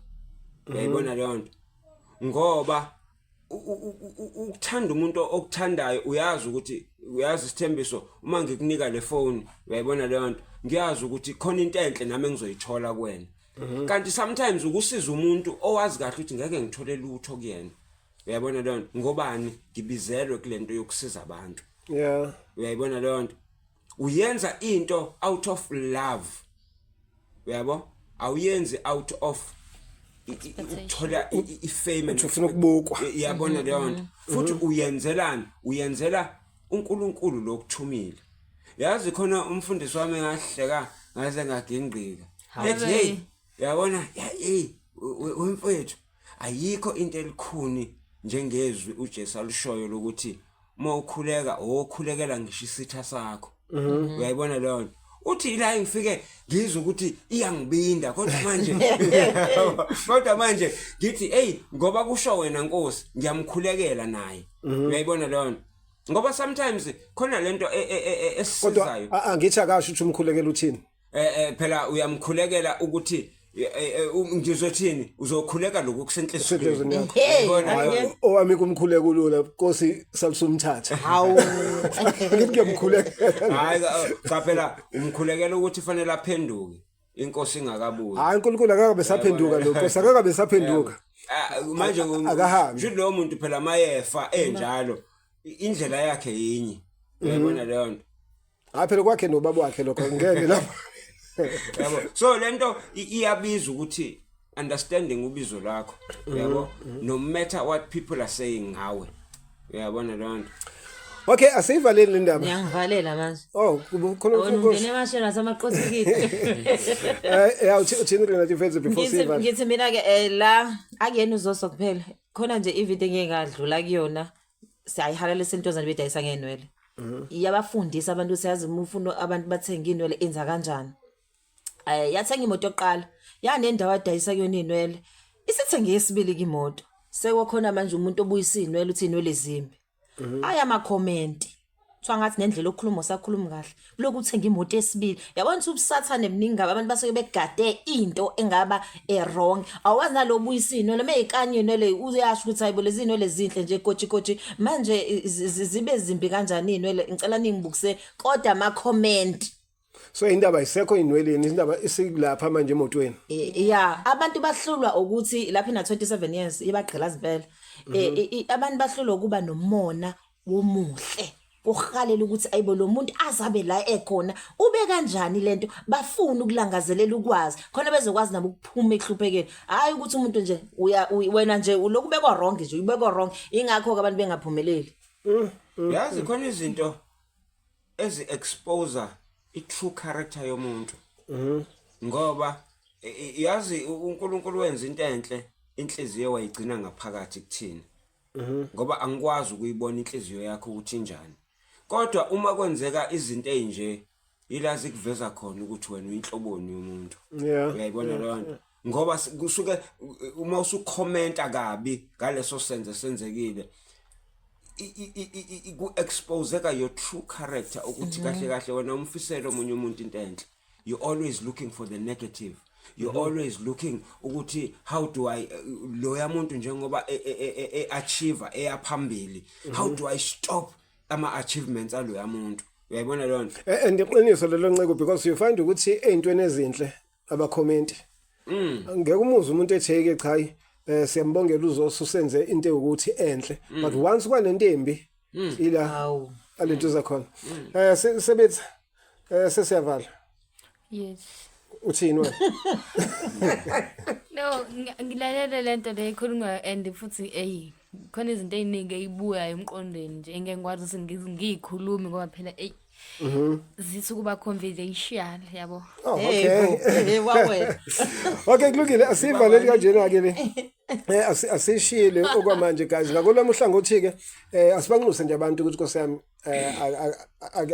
uyayibona leyo nto ngoba ukuthanda umuntu okuthandayo uyazi ukuthi uyazi isithembiso uma ngikunika le phone uyayibona leyo nto ngiyazi ukuthi khona into enhle nami engizoyithola kuwena. Kanti sometimes ukusiza umuntu owazi kahle ukuthi ngeke ngithole lutho kuyena uyayibona leyo nto ngobani ngibizelwe kulento yokusiza abantu. Uyayibona leyo nto uyenza into out of love uyabo awuyenzi out of ukuthola ifame and ufuna ukubukwa uyabona leyo nto futhi uyenzelani uyenzela uNkulunkulu lokuthumile yazi khona umfundisi wami ngahleka ngaze ngagingqika ethi hey uyabona hey wemfowethu ayikho into elikhuni njengezwi uJesu alishoyo lokuthi uma ukhuleka okhulekela ngisho isitha sakho. Uyayibona leyo nto uthi ila ngifike ngizwe ukuthi iyangibinda kodwa manje ngithi hey ngoba kusho wena Nkosi ngiyamkhulekela naye. Uyayibona leyo nto ngoba sometimes khona lento Kodwa esisizayo. Angithi akasho ukuthi umkhulekela uthini. Phela uyamkhulekela ukuthi ngizothini uzokhuleka lokhu kusenhlizweni kusenhlizweni yakho. Hey, Uyayibona? Hayi, owami kumkhuleka ulula Nkosi salisumthatha. Hawu. Ngithi ngiyamkhulekela. Hayi cha phela umkhulekela ukuthi fanele aphenduke inkosi ingakabuyi. Hayi, uNkulunkulu akakabe saphenduka lo Nkosi akakabe saphenduka. Ah, manje Akahambi. nje lowo muntu phela mayefa enjalo indlela yakhe yinye uyayibona leyo nto. Hayi phela kwakhe nobaba wakhe lokho ngeke lapho. Yabo so lento iyabiza ukuthi understanding ubizo lakho uyabo no matter what people are saying ngawe uyabona leyo nto. Okay, asiyivaleni le ndaba. Ngiyangivalela manje. Oh, khona Wena Nkosi. ungene emasheni asamaqothukile. Ya uthini Renate Fethu before Ngithi siyivale? ngithi mina ke la akuyena uzoso kuphela. Khona nje ivideo engeke ngadlula kuyona. Siyayihalalisa intozana bedayisa ngenwele. Iyabafundisa abantu ukuthi yazi uma ufuna abantu bathenga inwele enza kanjani. Yathenga imoto yokuqala. Yanendawo adayisa kuyona inwele. Isithenge yesibili imoto. Sekukhona manje umuntu obuyisa inwele uthi inwele zimbi. Aya ama comment. Kuthiwa ngathi nendlela okhuluma usakhuluma kahle. Kulokhu uthenga imoto yesibili. Yabona ukuthi ubusathane buningi kabi abantu basuke begade into engaba wrong. Awazi nalobuyisa inwele meyikanye inwele uyasho ukuthi hayibo lezi inwele zinhle nje kochi kochi. Manje zibe zimbi kanjani inwele ngicela ningibukise kodwa ama comment. So indaba isekho inweleni indaba isikulapha manje emotweni. Ya abantu bahlulwa ukuthi lapha ina 27 years ibagqilaza impela. Abantu bahlulwa ukuba nomona womuhle. Uhalela ukuthi ayibo lo muntu azabe la ekhona ube kanjani lento, bafuna ukulangazelela ukwazi khona bezokwazi nabo ukuphuma ekuhluphekeni. Hayi ukuthi umuntu nje uya wena nje ulokhu ubekwa wrong nje, ubekwa wrong, ingakho ke abantu bengaphumeleli. Yazi khona izinto ezi expose i-true character yomuntu, ngoba yazi uNkulunkulu wenza into enhle, inhliziyo wayigcina ngaphakathi kuthina, ngoba angikwazi ukuyibona inhliziyo yakho ukuthi injani, kodwa uma kwenzeka izinto ezinje ila zikuveza khona ukuthi wena uyinhloboni yomuntu. Uyayibona leyo nto, ngoba kusuke uma usukhomenta kabi ngaleso senzo senzekile, ku-exposeka your true character, ukuthi kahle kahle wena umfisele omunye umuntu into enhle. You're always looking for the negative, you're always looking ukuthi how do I loya muntu njengoba e-achieve, eyaphambili, how do I stop ama achievements aloya muntu? Uyayibona leyo nto? And iqiniso lelo, Nceko, because you find ukuthi ey'ntweni ezinhle abakhomenti, ngeke umuze umuntu etheke, cha, siyambongela uzosu usenze into ewukuthi enhle, but once kwanento embi ila Hawu. alento zakhona. Sebetha, sesiyavala. Yes. Uthini wena? No, ngilalele lento le ikhulunywayo and futhi eyi, khona izinto ey'ningi ey'buyayo emqondweni nje engeke ngikwazi ukuthi ngiyikhulume ngoba phela eyi, zithi ukuba confidential, yabo. Oh. Hey bo. Okay. Hey wawena. Okay, kulungile, asivaleli kanjena ke le. Asishiyile okwamanje, guys. Ngakolwami uhlangothi ke, asibanxuse nje abantu ukuthi Nkosi yami,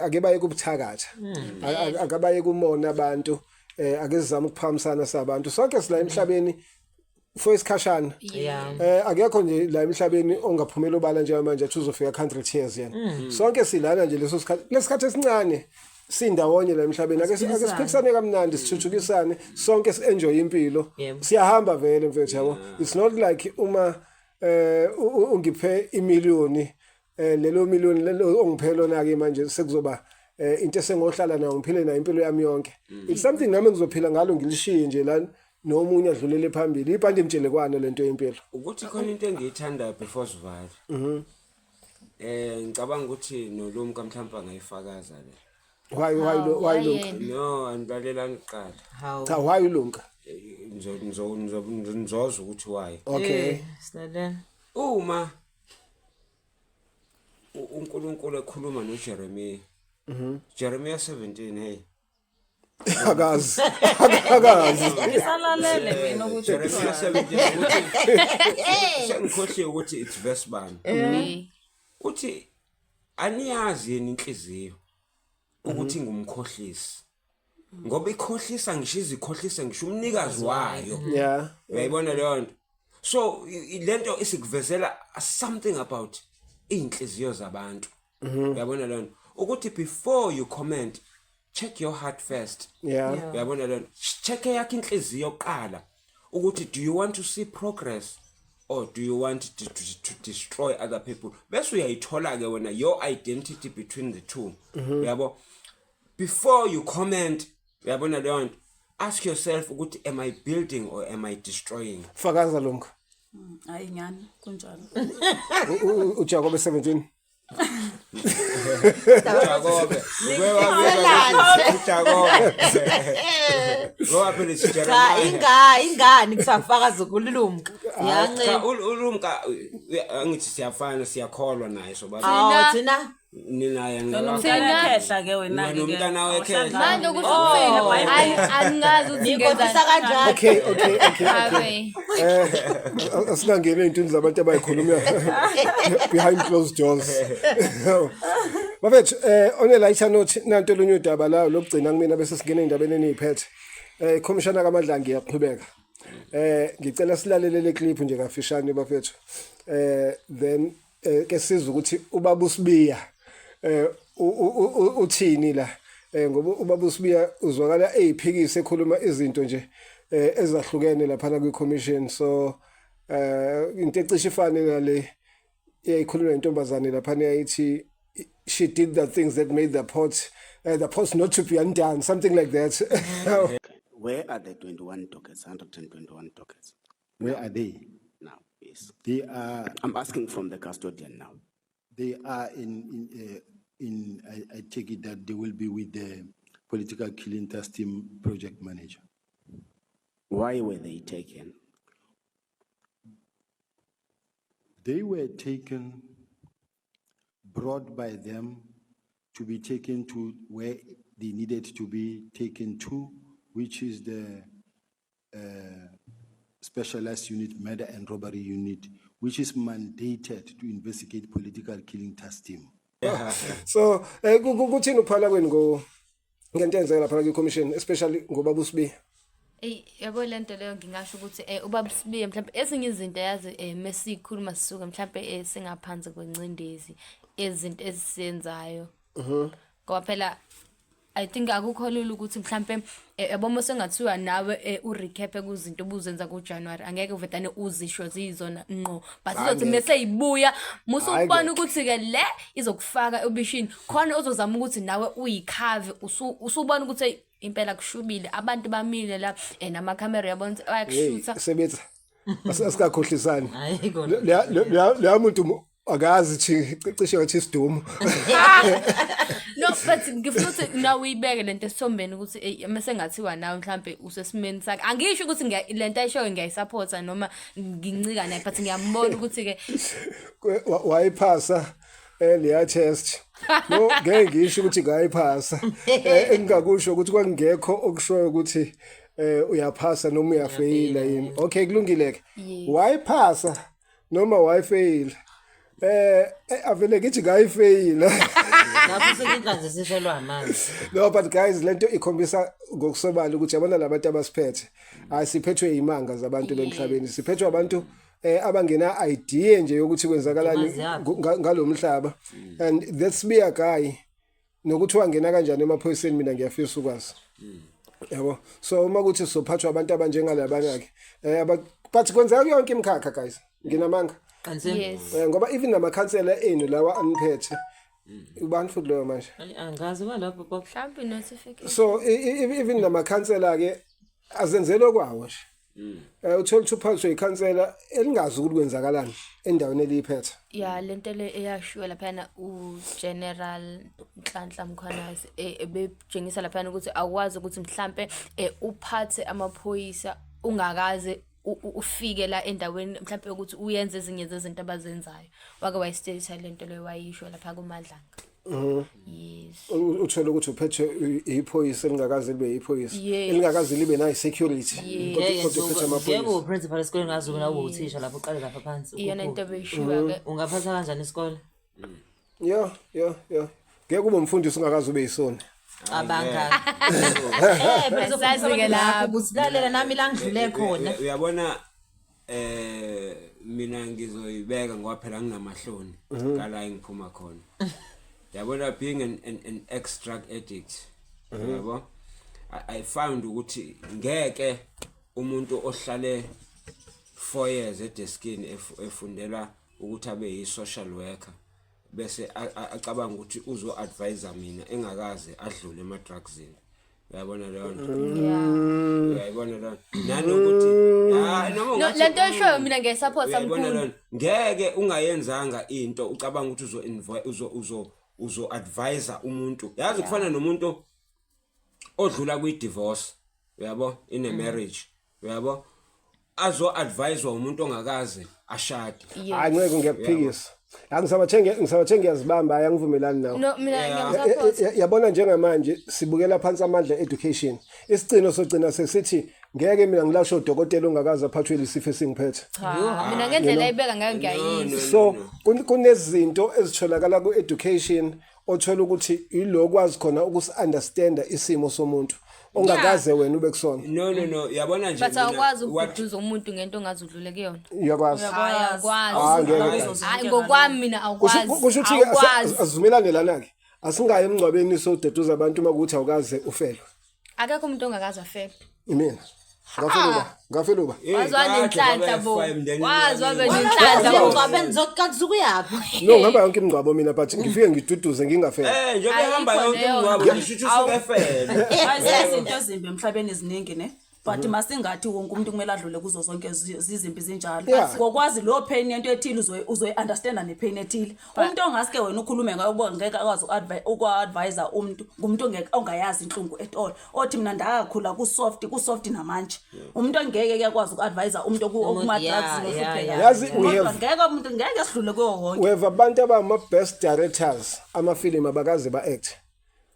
ake baye kubuthakatha. Akabaye kumona abantu, ake sizame ukuphakamisana sabantu. Sonke sila emhlabeni for isikhashana. Akekho nje la emhlabeni ongaphumela obala njengamanje athi uzofika 100 years yena. Sonke silana nje leso sikhathi, lesikhathi esincane sindawonye la emhlabeni. Ake siphikisane kamnandi, sithuthukisane sonke, si-enjoy impilo. Siyahamba vele, mfethu, yabo. It's not like uma ungiphe imiliyoni, lelo million lelo ongiphe lona ke manje sekuzoba into esengohlala nayo ngiphile nayo impilo yami yonke. It's something nami ngizophila ngalo, ngilishiye nje la nomunye adlulele phambili, ibhande imtshelekwana lento yempilo. Ukuthi khona into engiyithandayo before sivale, ngicabanga ukuthi nolumka mhlawumbe angayifakaza le. Why Lumka? Why? No, anilalelani kuqala. Hawu. Cha, why Lumka? Ngizoza ukuthi why. Okay. Silalela. Uma uNkulunkulu ekhuluma noJeremiah, Jeremiah 17, hey. Akazi, akazi. Ngisalalele mina ukuthi Jeremiah 17, ukuthi sengikhohliwe ukuthi it's verse bani. Uthi aniyazi yini inhliziyo ukuthi ngumkhohlisi, ngoba ikhohlisa ngisho izikhohlisa ngisho umnikazi wayo. Uyayibona leyo nto? So lento isikuvezela something about iy'nhliziyo zabantu. Uyabona leyo nto, ukuthi before you comment, check your heart first. Uyabona leyo nto? Check eyakho inhliziyo kuqala ukuthi do you want to see progress or do you want to destroy other people? Bese uyayithola ke wena your identity between the two, uyabo. Before you comment, uyabona leyo nto, ask yourself ukuthi am I building or am I destroying? Fakaza, Lumka. Hayi, nyani, kunjalo. uJakobe 17. Jakobe, uJakobe, ngoba phela Cha. isiJeremiah. Ingani kuthiwa fakaza ukulumka? Cha. Yancela. Ulumka, angithi siyafana, siyakholwa naye sobabili. Awu, thina. Ninaye. Nomntana khehla ke wena ke. Nomntana wekhehla. Manje ukuthi ukuthini, angazi ukuthi Ngikhohlisa ngenzani. kanjani? Okay. Ave. Asingangeni ey'ntweni zabantu abayikhuluma behind closed doors, bafethu. On a lighter note, nanto olunye udaba la lokugcina kumina bese singena ey'ndabeni eniy'phethe. Ikhomishana kaMadlanga iyaqhubeka. Ngicela silalele le clip nje kafishane, bafethu, then ke sizwe ukuthi ubaba uSibiya uthini la, ngoba ubaba uSibiya uzwakala eyiphikisa, ekhuluma izinto nje ezahlukene lapha kwi commission. So into ecishe ifane nale eyayikhulunywa intombazane lapha, yayithi she did the things that made the pot not to be undone, something like that. Where are the 21 dockets, 121 dockets Where are they? Now? Yes. They are, I'm asking from the custodian now. They are in I take it that they will be with the political killing task team project manager. Why were they taken? They were taken, brought by them to be taken to where they needed to be taken to, which is the specialized unit, murder and robbery unit, which is mandated to investigate political killing task team. So kuthini ukuphala kwenu ngento eyenzeka lapha kwi-commission, especially ngobaba uSibiya? Eyi, yabo, lento leyo ngingasho ukuthi ubaba Sibiya, mhlawumbe ezinye izinto, yazi, mesikhuluma sisuke mhlawumbe singaphansi kwencindezi ezinto esizenzayo. Ngoba phela I think akukho lula ukuthi mhlambe yabo, uma sengathiwa nawe urecap kuzinto obuzenza kuJanuary, angeke uvedane uzisho ziyizona ngqo, but izothi Angeke. mase ibuya musubona Angeke. ukuthi ke le izokufaka obishini khona, uzozama ukuthi nawe uyikhave, usubona ukuthi hey, impela kushubile, abantu bamile la, namakhamera, uyabona ukuthi Hey, bayakushutha. Sebetha, asikakhohlisani. Hayi kona. Leya muntu akazi cishe ngathi isidumo. No, but ngifuna ukuthi nawe uyibeke lento esithombeni ukuthi ey, mase ngathiwa nawe mhlambe usesimeni sakhe. Angisho ukuthi lento ayishoyo ngiyayisupporta noma ngincika naye, but ngiyambona ukuthi ke Wayiphasa leya test. No, ngeke ngisho ukuthi ngayiphasa. Engingakusho ukuthi kwakungekho okushoyo ukuthi uyaphasa noma uyafeyila yini. Okay, kulungile ke. Wayiphasa noma wayifeyila? Avele ngithi ngayifeyila. Lapho sekinhlanzi sishelwa amanzi. No, but guys, lento ikhombisa ngokusobala ukuthi yabona labantu abasiphethe, asiphethwe imanga zabantu lemhlabeni, siphethwe abantu abangena idea nje yokuthi kwenzakalani Dumazi yabo. ngalomhlaba. And that Sibiya guy, nokuthi wangena kanjani emaphoyiseni, mina ngiyafisa ukwazi, yabo. So uma kuthi sophathwa abantu abanjengalabana ke but kwenzeka yonke imikhakha, guys, nginamanga? Qinisile. Yes. Ngoba even namakhansela enu lawa aniphethe, ubani futhi loyo manje? Hayi, angazi kwalapho baba. Mhlawumbe notification. So even namakhansela ke azenzele kwawo nje. Uthola ukuthi uphathwe ikhansela elingazi ukuthi kwenzakalani endaweni eliyiphethe. Ya, lento le eyashiwo laphana uGeneral Nhlanhla Mkhwanazi, ebetshengisa laphana ukuthi akwazi ukuthi mhlambe uphathe amaphoyisa ungakaze ufike la endaweni, mhlambe ukuthi uyenze ezinye zezinto abazenzayo. Wake wayistate lento leyo, wayisho lapha kuMadlanga, yes. Uthole ukuthi uphethwe iphoyisa elingakaze libe iphoyisa, elingakaze libe nayo security, kodwa Ngeke kodwa uphethe amaphoyisa. Ngeke uprincipal esikoleni ngazi wena ube uthisha lapho, uqale lapha phansi. Iyona into ukhuphuke. ebeyishiwa ke. Ungaphatha kanjani isikole? Yo, ngeke ube umfundisi ungakaze ube yisoni. Cabanga. Asazi-ke lapho. Ukuthi lalela nami la ngidlule khona. Uyabona, mina ngizoyibeka ngoba phela nginamahloni kala engiphuma khona, yabona, being an ex drug addict, yabo, I found ukuthi ngeke umuntu ohlale 4 years edeskini efundela ukuthi abe yi social worker bese acabanga ukuthi uzo advise mina engakaze adlule ema drugsini, uyabona leyo nto? Uyayibona leyo nto? Nanokuthi noma No, ungathi lento eshoyo mina ngiyayisupport. Uyayibona Mkhulu. leyo nto? Ngeke ungayenzanga into ucabanga ukuthi uzo uzo uzo advise umuntu, yazi, kufana nomuntu odlula kwi divorce, uyabo, in a marriage, uyabo, azo advise umuntu ongakaze ashade. Hayi ngeke, ngiyakuphikisa. Angisabathe ngiyazibamba, hayi, angivumelani nawe. No, mina ngiyamsupport. Yabona, njengamanje sibukela phansi amandla education. Isicino sogcina sesithi ngeke mina ngilasho udokotela ongakaze aphathwe lisifo esingiphethe. Cha, mina ngendlela ayibeka ngayo ngiyayizwa. So kunezinto ezitholakala ku-education othola ukuthi ilokwazi khona ukusi-understanda isimo somuntu ongakaze wena ube kusona. No, no, no, yabona nje But mina, awukwazi ukududuza umuntu ngento ongaze udlule kuyona. Uyakwazi. Hayi, awukwazi. Ah, ngeke. Hayi, ngokwami mina awukwazi. Kusho ukuthi-ke Awukwazi. asivumelane lana-ke, asingayi emngcwabeni soduduza abantu uma kuwukuthi awukaze ufelwe. Akekho umuntu ongakaze afele. Imina ngafeluba, ngafeluba. Eh, Wazi wanenhlanhla kade bo. baba emndenini Wazi wabe wami. nenhlanhla bo. Emngcwabeni zokukanti sukuyaphi? No, ngihamba yonke imingcwabo mina, but ngifike ngiduduze ngingafeli. Njengoba ehamba Ayikho yonke leyo imingcwabo, nto. ngisho ukuthi usuke efele. Hayi, izinto ezimbi emhlabeni ziningi ne. But masingathi wonke umuntu kumele adlule kuzo zonke zizimpi zinjalo. Ngokwazi lo pain yento ethile uzoyi-understanda ne-pain ethile. Umuntu ongaske wena ukhulume ngayo uba ngeke akwazi uku-advise umuntu, ngumuntu ongayazi inhlungu at all. Othi mina ndakhula ku-soft, ku-soft namanje. Umuntu ongeke ke akwazi uku-advise umuntu okuma-drugs nohlupheka. Yazi, we Kodwa have ngeke umuntu ngeke sidlule kuwo wonke. We have abantu abama-best directors amafilimu abakaze ba-act.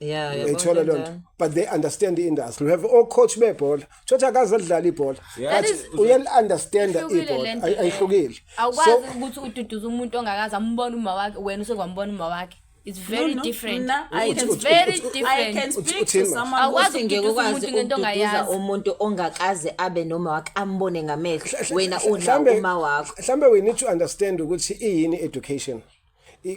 Yeah, Uyayithola leyo nto, but they understand the industry. We have o-coach bebhola, thothi akaze adlala ibhola, but uyali-understanda Ihlukile ibhola. lento leyo. Ayihlukile. Awukwazi So ukuthi ududuze umuntu ongakaze ambone uma wakhe, wena usekwambona uma wakhe. It's very No, no. different. Mna, I It's can very I different. can speak to Uthini manje? someone who Awukwazi Uthi ngeke ukududuza ukwazi umuntu ngento ukududuza ongayazi. umuntu ongakaze abe noma wakhe ambone ngamehlo, wena una uma wakho. Mhlambe we need to understand ukuthi iyini education,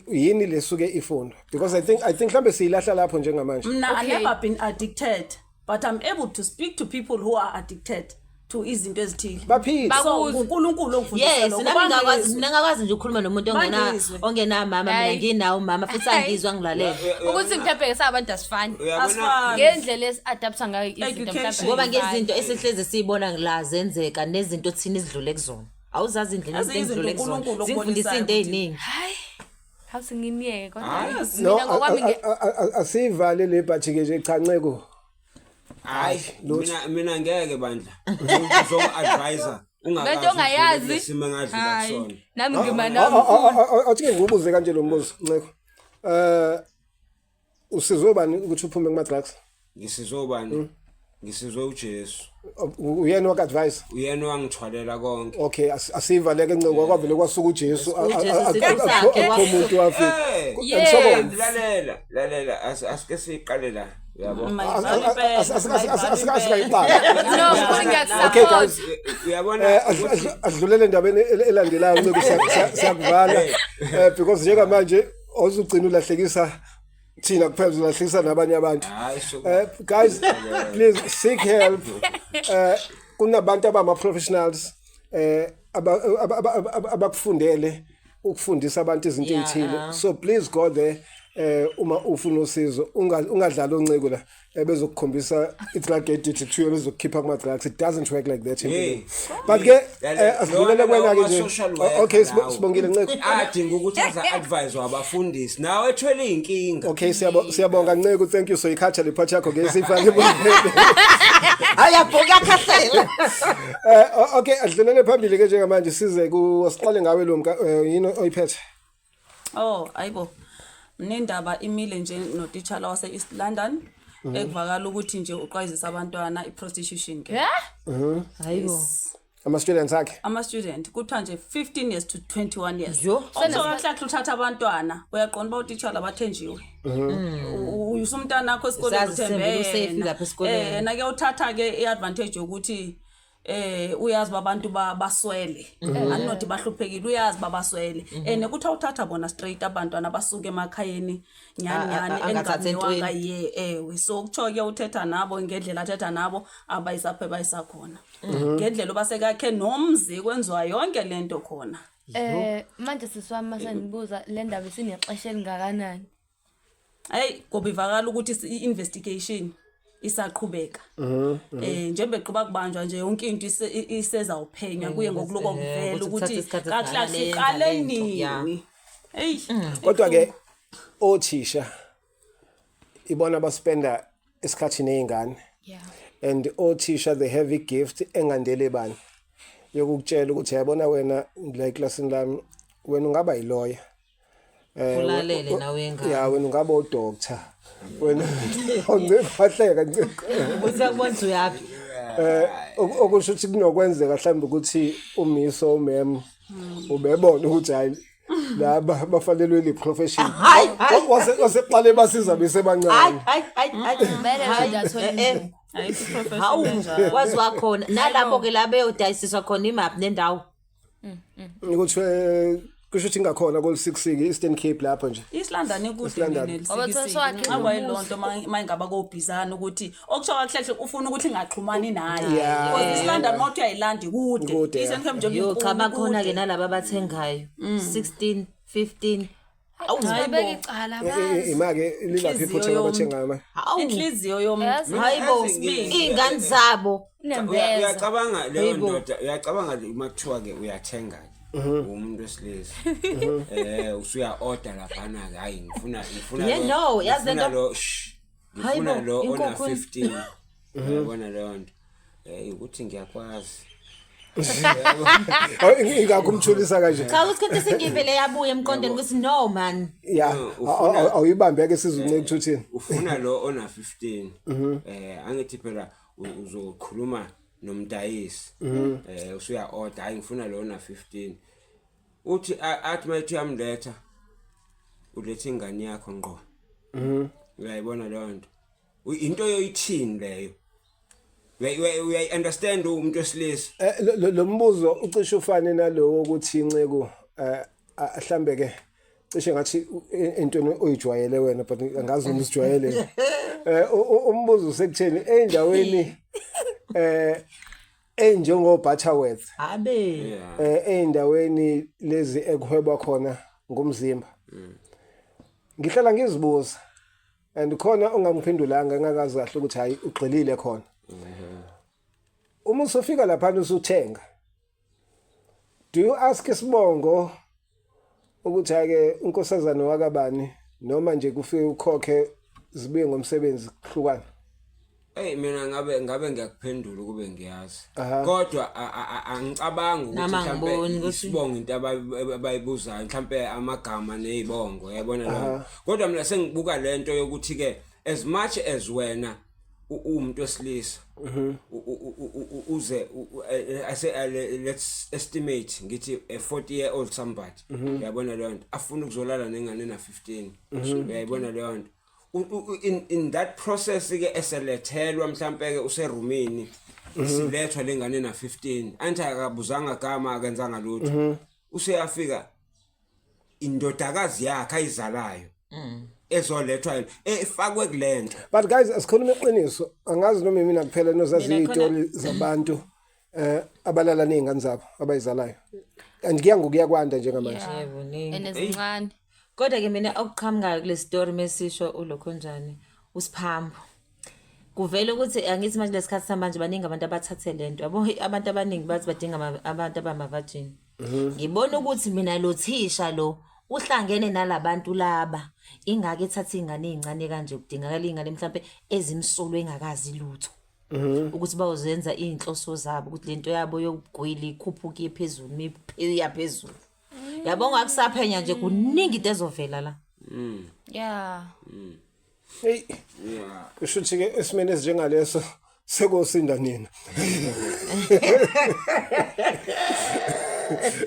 yini lesuke ifundwa, because I think mhlambe siyilahla lapho njengamanje. Mna, I never been addicted, but I'm able to speak to people who are addicted to izinto ezithile. Baphile. So Bakuzwe. nguNkulunkulu ongifundisa Yes, lokho. nami ngakwazi, Bangizwe. mina ngakwazi nje ukukhuluma nomuntu Bangizwe. ongenamama, mina Hayi. nginawo umama futhi Hayi. angizwa ngilalela. Ukuthi mhlawumbe sabantu asifani. Uyabona Asifani. Ngendlela esi-adapta ngayo izinto Education. mhlawumbe Ngoba ayifani. ngezinto esihlezi siyibona la zenzeka nezinto thina esidlule kuzona. Awuzazi indlela Ezinye izinto izinto engidlule kuzona. uNkulunkulu Zingifundisa okubonisayo into ukuthi- ey'ningi. Hayi. Hawu singiniyeke kodwa. No, Mina ngokwami asiyivale le, but ke nje cha, Nceko. Hayi, mina ngeke bandla uzo-advise Lento ongayazi. simo engadlula Hayi. kusona. Nami ngima nami. Athi ke ngikubuze kanje lo mbuzo, Nceko, usizwe bani ukuthi uphume kuma drugs? Ngisizwe ubani? Ngisizwe uJesu. Uyena waka-advise? Uyena wangithwalela konke. Okay, asivaleke, Nceko, kwavele kwasuka uJesu. UJesu siqu sakhe Akho umuntu wafika. Yes. Lalela, lalela, asike siqale la, uyabo. Mayivale impela, mayivale impela. Asikayiqala. No, futhi Okay guys, ngiyakusupport. Uyabona ukuthi Asidlulele endabeni elandelayo, Nceko, siyakuvala because njengamanje ozugcina ulahlekisa thina kuphela, uzolahlekisa nabanye abantu. Hayi, Guys, please seek help. Kunabantu abama professionals abakufundele ukufundisa abantu izinto ezithile, so please go there uma ufuna usizo. Ungadlali oNceko la bezokukhombisa i-drug addict kuthiwe bezokukhipha kuma-drugs. It doesn't work like that empilweni. But ke asidlulele kwena-ke nje. Okay, sibongile, Nceko. Adinga ukuthi aza-advise abafundisi nawe ethwele iy'nkinga. Okay, siyabonga, Nceko, thank you. So ikhatha le part yakho ke siyifake ebudlelweni. Ayabhuka khahlela. Okay, adlulele phambili ke njengamanje, size ku siqale ngawe lo mka, yini oyiphethe? Oh, ayibo. Mnendaba imile nje notitshala wase East London ekuvakala ukuthi nje uqwayizisa abantwana i-prostitution ke. Yeah? Hayibo. Ama-students akhe? Ama-student kuthiwa nje 15 years to 21 years. Yo. Okuthiwa kahle kahle uthatha abantwana, uyaqonda uba utitshala bathenjiwe. Uyisa umntana wakho esikoleni Usazi uthembe sithembile usafe yena. lapha esikoleni. Yena ke uthatha ke i-advantage yokuthi uyazi uba abantu baswele, aninothi bahluphekile, uyazi uba baswele, and kuthiwa uthatha bona straight abantwana basuke emakhayeni nyhani nyhani angathathi engabiwanga entweni. ye ewe. So kutsho ke uthetha nabo ngendlela athetha nabo abayisapho ebayisakhona ngendlela uba sekakhe nomzi kwenziwa yonke le nto khona. Manje sisi wami masengibuza, le ndaba isinexesha elingakanani? Hayi, ngoba ivakala ukuthi i-investigation isaqhubeka, njengoba eqhuba kubanjwa nje yonke into isezawuphenywa kuye ngokuloko kuvela ukuthi ukuthi kuthatha isikhathi kahle kahle esingakanani iqale yenza le nto, ya. nini, eyi. Kodwa ke othisha ibona baspenda isikhathi nezingane and othisha they have a gift engandele bani yokukutshela ukuthi yabona wena la eklasini lami wena ungaba yiloya. Ulalele nawe ingane. Ya, wena ungaba udoctor wena. Awuhleka, Nciko. Uthi yakubona ukuthi uyaphi. Okusho ukuthi kunokwenzeka mhlawumbe ukuthi umiso umem ubebona ukuthi hayi, laba bafanelwe le profession. Hayi, hayi. Waseqale basiza Hayi, besebancane. hayi, hayi, hayi. Kumele nje athole Eh, eh. Ayikho i-profession Hawu, enjalo. wazi wakhona. Nalapho ke la beyodayisiswa khona imaphi nendawo. Ukuthi kusho ukuthi ingakhona kol 6 ke Eastern Cape lapho nje. East London ikude. East London. Ngoba kuthiwa sowakhe Nqaba yiloo nomuzi. nto ma ingaba kobhizana ukuthi okusho kahle kahle ufuna ukuthi ingaxhumani naye. Yeah. Because East London uma uthi uyayilanda ikude. Ikude, Eastern Cape njengoba Yo, cha, inkulu, bakhona ke ikude. nalaba abathengayo. 16, 15. Babeka icala bazi. Ima-ke lilaphi iphutha Inhliziyo abathengayo manje? Hawu. Inhliziyo yomuntu. Yazi Hayibo, Yazi iy'ngane zabo. Unembeza. Uyacabanga leyo Hayibo. ndoda, uyacabanga uma kuthiwa ke uyathenga ke umuntu wesilisa. Usuya order laphana ke, hayi ngifuna Yeah, no, yazi ngifuna lento- lo shh, ngifuna Hayibo, lo ona inkukhu. 15. Uyabona leyo nto. Ukuthi ngiyakwazi. Awu, ingakho umthulisa kanje. Cha ukuthi into sengivele yabuya emqondweni ukuthi no man. Ya, awuyibambe ke sizunce ekuthuthini. Ufuna lo ona 15. Angithi phela uzokhuluma nomdayisi. Usuya order, hayi ngifuna lo ona 15. Uthi athi mayithi uyamletha. Uletha ingane yakho ngqo. Uyayibona leyo nto. Into yoyithini leyo? Uyayi understand umuntu wesilisa. Lo mbuzo ucishe ufane nalowo ukuthi inceku mhlambe ke cishe ngathi entweni oyijwayele wena, but angazi noma usijwayele. Umbuzo usekutheni endaweni enjengo Butterworth, Abe. eindaweni lezi ekuhwebwa khona ngomzimba. Ngihlala ngizibuza and khona ongangiphendulanga ngakazi kahle ukuthi hayi ugxilile khona. Uma usufika lapha usuthenga, do you ask isibongo ukuthi ake unkosazana wakabani, noma nje kufike ukhokhe zibuye ngomsebenzi kuhlukana? Hey, mina ngabe ngiyakuphendula ukube ngiyazi. Kodwa angicabangi ukuthi Nami mhlambe angiboni ukuthi- isibongo into abayibuzayo, mhlambe amagama nezibongo, uyabona leyo. Kodwa mina sengibuka lento yokuthi ke as much as wena uwumuntu wesilisa, uze ase let's estimate ngithi a 40 year old somebody, uyabona leyo nto, afuna ukuzolala nengane na 15, uyayibona leyo nto. In that process ke eselethelwa mhlambe ke userumini, silethwa lengane na 15, anthi akabuzanga gama, akenzanga lutho, useyafika indodakazi yakhe ayizalayo ezolethwa yena efakwe kulento. But guys, asikhuluma iqiniso, angazi noma mina kuphela nozazi Mina khona- izitori zabantu abalala nezingane zabo abayizalayo, and kuya ngokuya kwanda njengamanje. Yebo, ningi. And ezincane. Kodwa ke mina okuqhamukayo kule story mesisho ulokho njani usiphambo. Kuvela ukuthi angithi manje lesikhathi samanje baningi abantu abathathe lento. Yabo, abantu abaningi bathi badinga abantu abama-virgin. Ngibona ukuthi mina lo thisha lo uhlangene nalabantu laba, ingake ethatha ingane ezincane kanje, kudingakala ingane mhlambe ezimsulwa engakazi lutho. Ukuthi bayozenza inhloso zabo, ukuthi lento yabo yokugwila ikhuphuke phezulu, iya phezulu. Yabo, ngakusaphenya nje kuningi into ezovela la. Hey, kusho ukuthi ke esimene esinjengaleso sekusinda nina.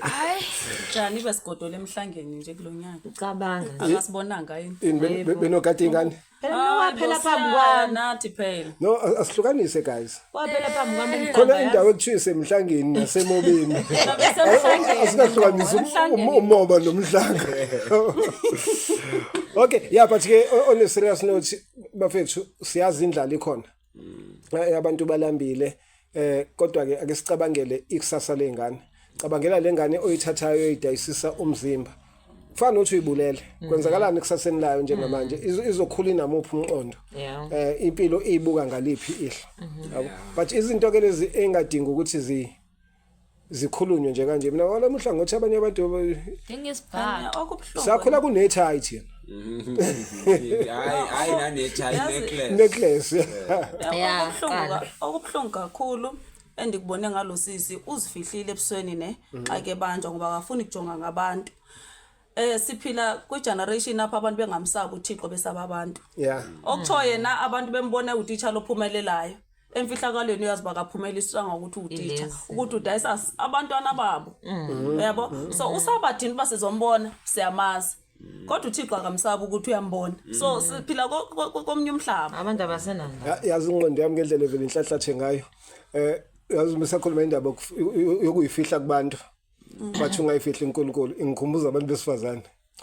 Hayi. Tshani besigodola emhlangeni nje kulonyaka. Ucabanga. Akasibonanga yini? Yini benogada ingane? Phela mina waphela phambi kwami. Nathi phela. No, asihlukanise guys. Waphela phambi kwami. Khona indawo ekuthiwa isemhlangeni nasemobeni. Besemhlangeni. Asingahlukanisi Emhlangeni. umoba nomhlanga. Okay, yeah, but ke on a serious note, bafethu, siyazi indlala ikhona. Abantu balambile, kodwa ke ake sicabangele ikusasa lengane. Cabangela lengane oyithathayo oyidayisisa umzimba. Kufana nokuthi uyibulele. Kwenzakalani ekusaseni layo njengamanje? Izokhula inamuphi umqondo? Impilo ibuka ngaliphi ihlo? Yabo. But izinto ke lezi engadingi ukuthi zikhulunywe nje kanje. Mina wala muhla ngothi abanye abantu Njengesibhaxu. Okubuhlungu. Sakhula kunethayi thina. Hayi hayi, nanethayi necklace. Necklace. Yeah, Okubuhlungu kakhulu endikubone ngalo sisi, uzifihlile ebusweni ne xa ke banjwa ngoba akafuni kujonga ngabantu. Siphila kwi-generation apho abantu bengamsabi uThixo, besaba abantu. Okuthiwa yena abantu bembone utitsha lophumelelayo, emfihlakalweni uyazi bakaphumeliswanga ukuthi utitsha, Ilezi. ukuthi udayisa abantwana babo, yabo. So usabadini uba sizombona, siyamazi, kodwa uThixo akamsabi ukuthi uyambona. So siphila komnye umhlaba. Abantu abasenanda. Yazi ingqondo yami ngendlela evele inhlahlathe ngayo. Yazi uma sakhuluma indaba yokuyifihla kubantu, bathi ungayifihli uNkulunkulu, ingikhumbuza abantu besifazane.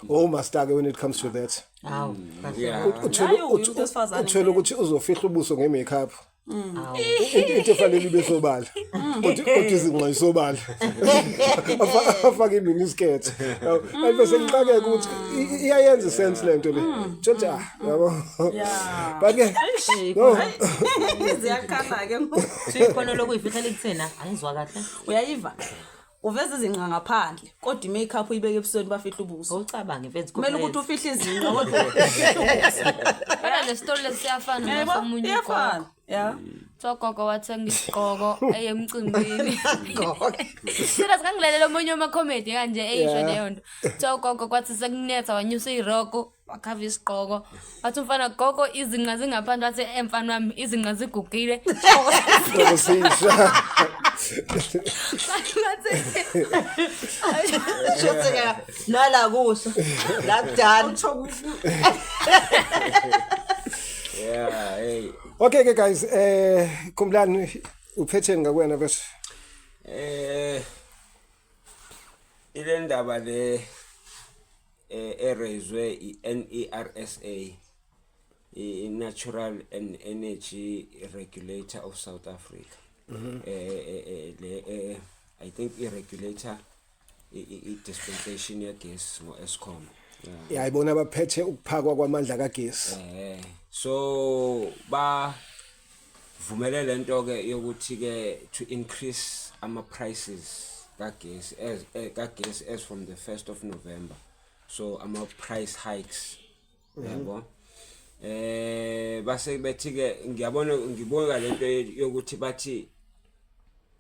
Oh master ke when it comes to that. Hawu. Yeah. Uthola Naye umuntu wesifazane uthola ukuthi uzofihla ubuso nge-makeup. Into efanele ibe sobala. Kodwa izinqa isobala. Afake iminiskirt. Bese ngixakeka ukuthi iyayenza sense lento le. Tshotsha ah, yabo. Yeah. But ke no Ziyakhala ke ngoku. Ikhono lokuyifihlela ikuthina angizwa kahle. Uyayiva. Uveza izinqa ngaphandle kodwa i-makeup uyibeke ebusweni bafihle ubuso. Awucabange mfethu. Kumele ukuthi ufihle izinqa kodwa ufihle ubuso. Phela le story lesiyafana Yebo, nasomunye ugogo. iyafana. Yeah. Kuthiwa ugogo wathenga isigqoko eye emcimbini. Sina singangilalela omunye wama-comedy kanje eyisho leyo nto. Kuthiwa ugogo kwathi sekunetha wanyusa iroko wakhava isigqoko. Wathi umfana gogo izinqa zingaphandle wathi "Eh, mfana wami izinqa zigugile. kusisha. Wathi Shuthi nala kusho. La kudala. Yeah, hey. Okay ke guys, khumbulani uphetheni ngakwena bese. Ile ndaba le erezwe i-NERSA, i-Natural and Energy Regulator of South Africa. Le I think i-regulator i-dispensation yagesi ngo-Eskom. Yeah. Yayibona abaphethe ukuphakwa kwamandla kagesi. So ba vumele lento ke yokuthi ke to increase ama prices kagesi as kagesi as from the 1st of November, so ama price hikes, yabo. Base bethi ke ngiyabona ngibonga lento yokuthi bathi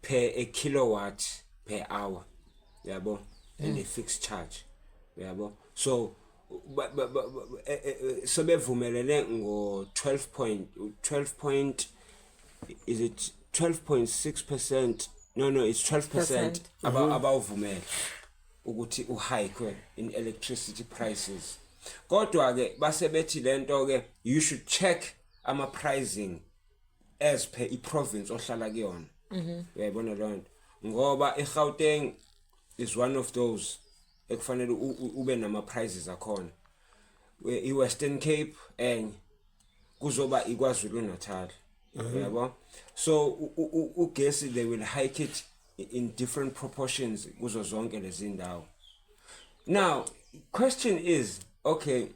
per a kilowatt per hour, yabo, and a fixed charge, yabo. So sebevumelene ngo 12 point 12 point, is it 12.6%? No, it's 12% abawuvumele ukuthi uhike in electricity prices. Kodwa ke base bethi lento ke you should check ama pricing as per i-province ohlala kuyona, uyayibona leyo nto, ngoba iGauteng is one of those ekufanele ube nama prices akhona, iWestern Cape enye kuzoba iKwaZulu Natal, yabo. So ugesi they will hike it in different proportions kuzo zonke lezi ndawo. Now question is, okay,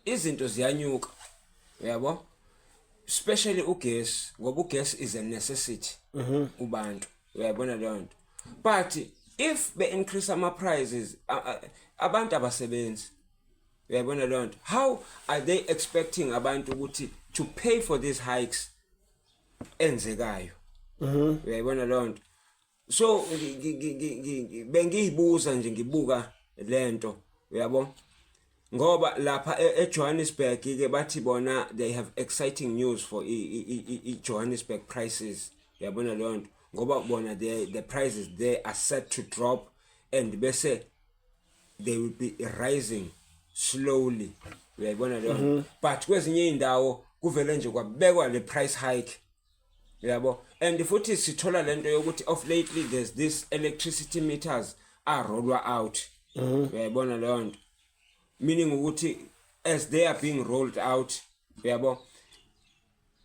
izinto ziyanyuka, yabo, especially ugesi, ngoba ugesi is a necessity kubantu, uyayibona leyo nto. But if be increase ama prices, abantu abasebenzi, uyayibona leyo nto, how are they expecting abantu ukuthi to pay for these hikes enzekayo, uyayibona leyo nto? So bengiyibuza nje ngibuka lento, uyabo, ngoba lapha eJohannesburg ke bathi bona they have exciting news for i Johannesburg prices, uyabona leyo nto, ngoba bona the prices there are set to drop and bese they will be rising slowly, uyayibona leyo nto. But kwezinye indawo kuvele nje kwabekwa le price hike, yabo. And futhi sithola lento yokuthi of lately there's this electricity meters are rolled out, uyayibona leyo nto, meaning ukuthi as they are being rolled out, uyabo,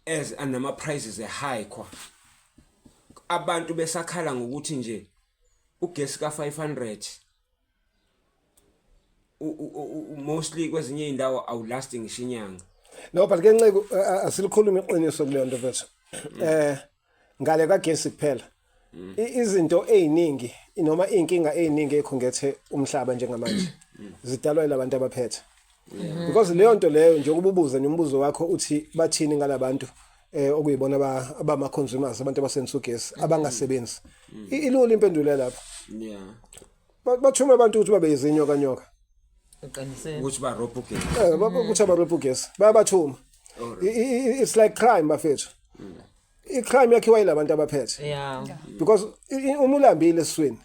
as anama prices high kwa abantu besakhala ngokuthi nje ugesi ka 500 mostly kwezinye indawo awulasti ngisho inyanga. No, but ke Nceku, asilikhuluma iqiniso kuleyo nto mfethu. Ngale kagesi kuphela. Izinto eziningi noma inkinga eziningi ekhungethe umhlaba njengamanje zidalwa yilabantu abaphethe. Because leyo nto leyo, njengoba ubuza nombuzo wakho uthi bathini ngalabantu okuyibona abama consumers, abantu abasebenzisa ugesi abangasebenzi. Ilula impendulo lapho. Bathuma abantu ukuthi babe izinyoka nyoka. Uqinisele. Ukuthi barobhe ugesi. Ukuthi abarobhe ugesi. Bayabathuma. It's like crime, bafethu. I-crime yakhiwa yilabantu abaphethe. Because uma ulambile esiswini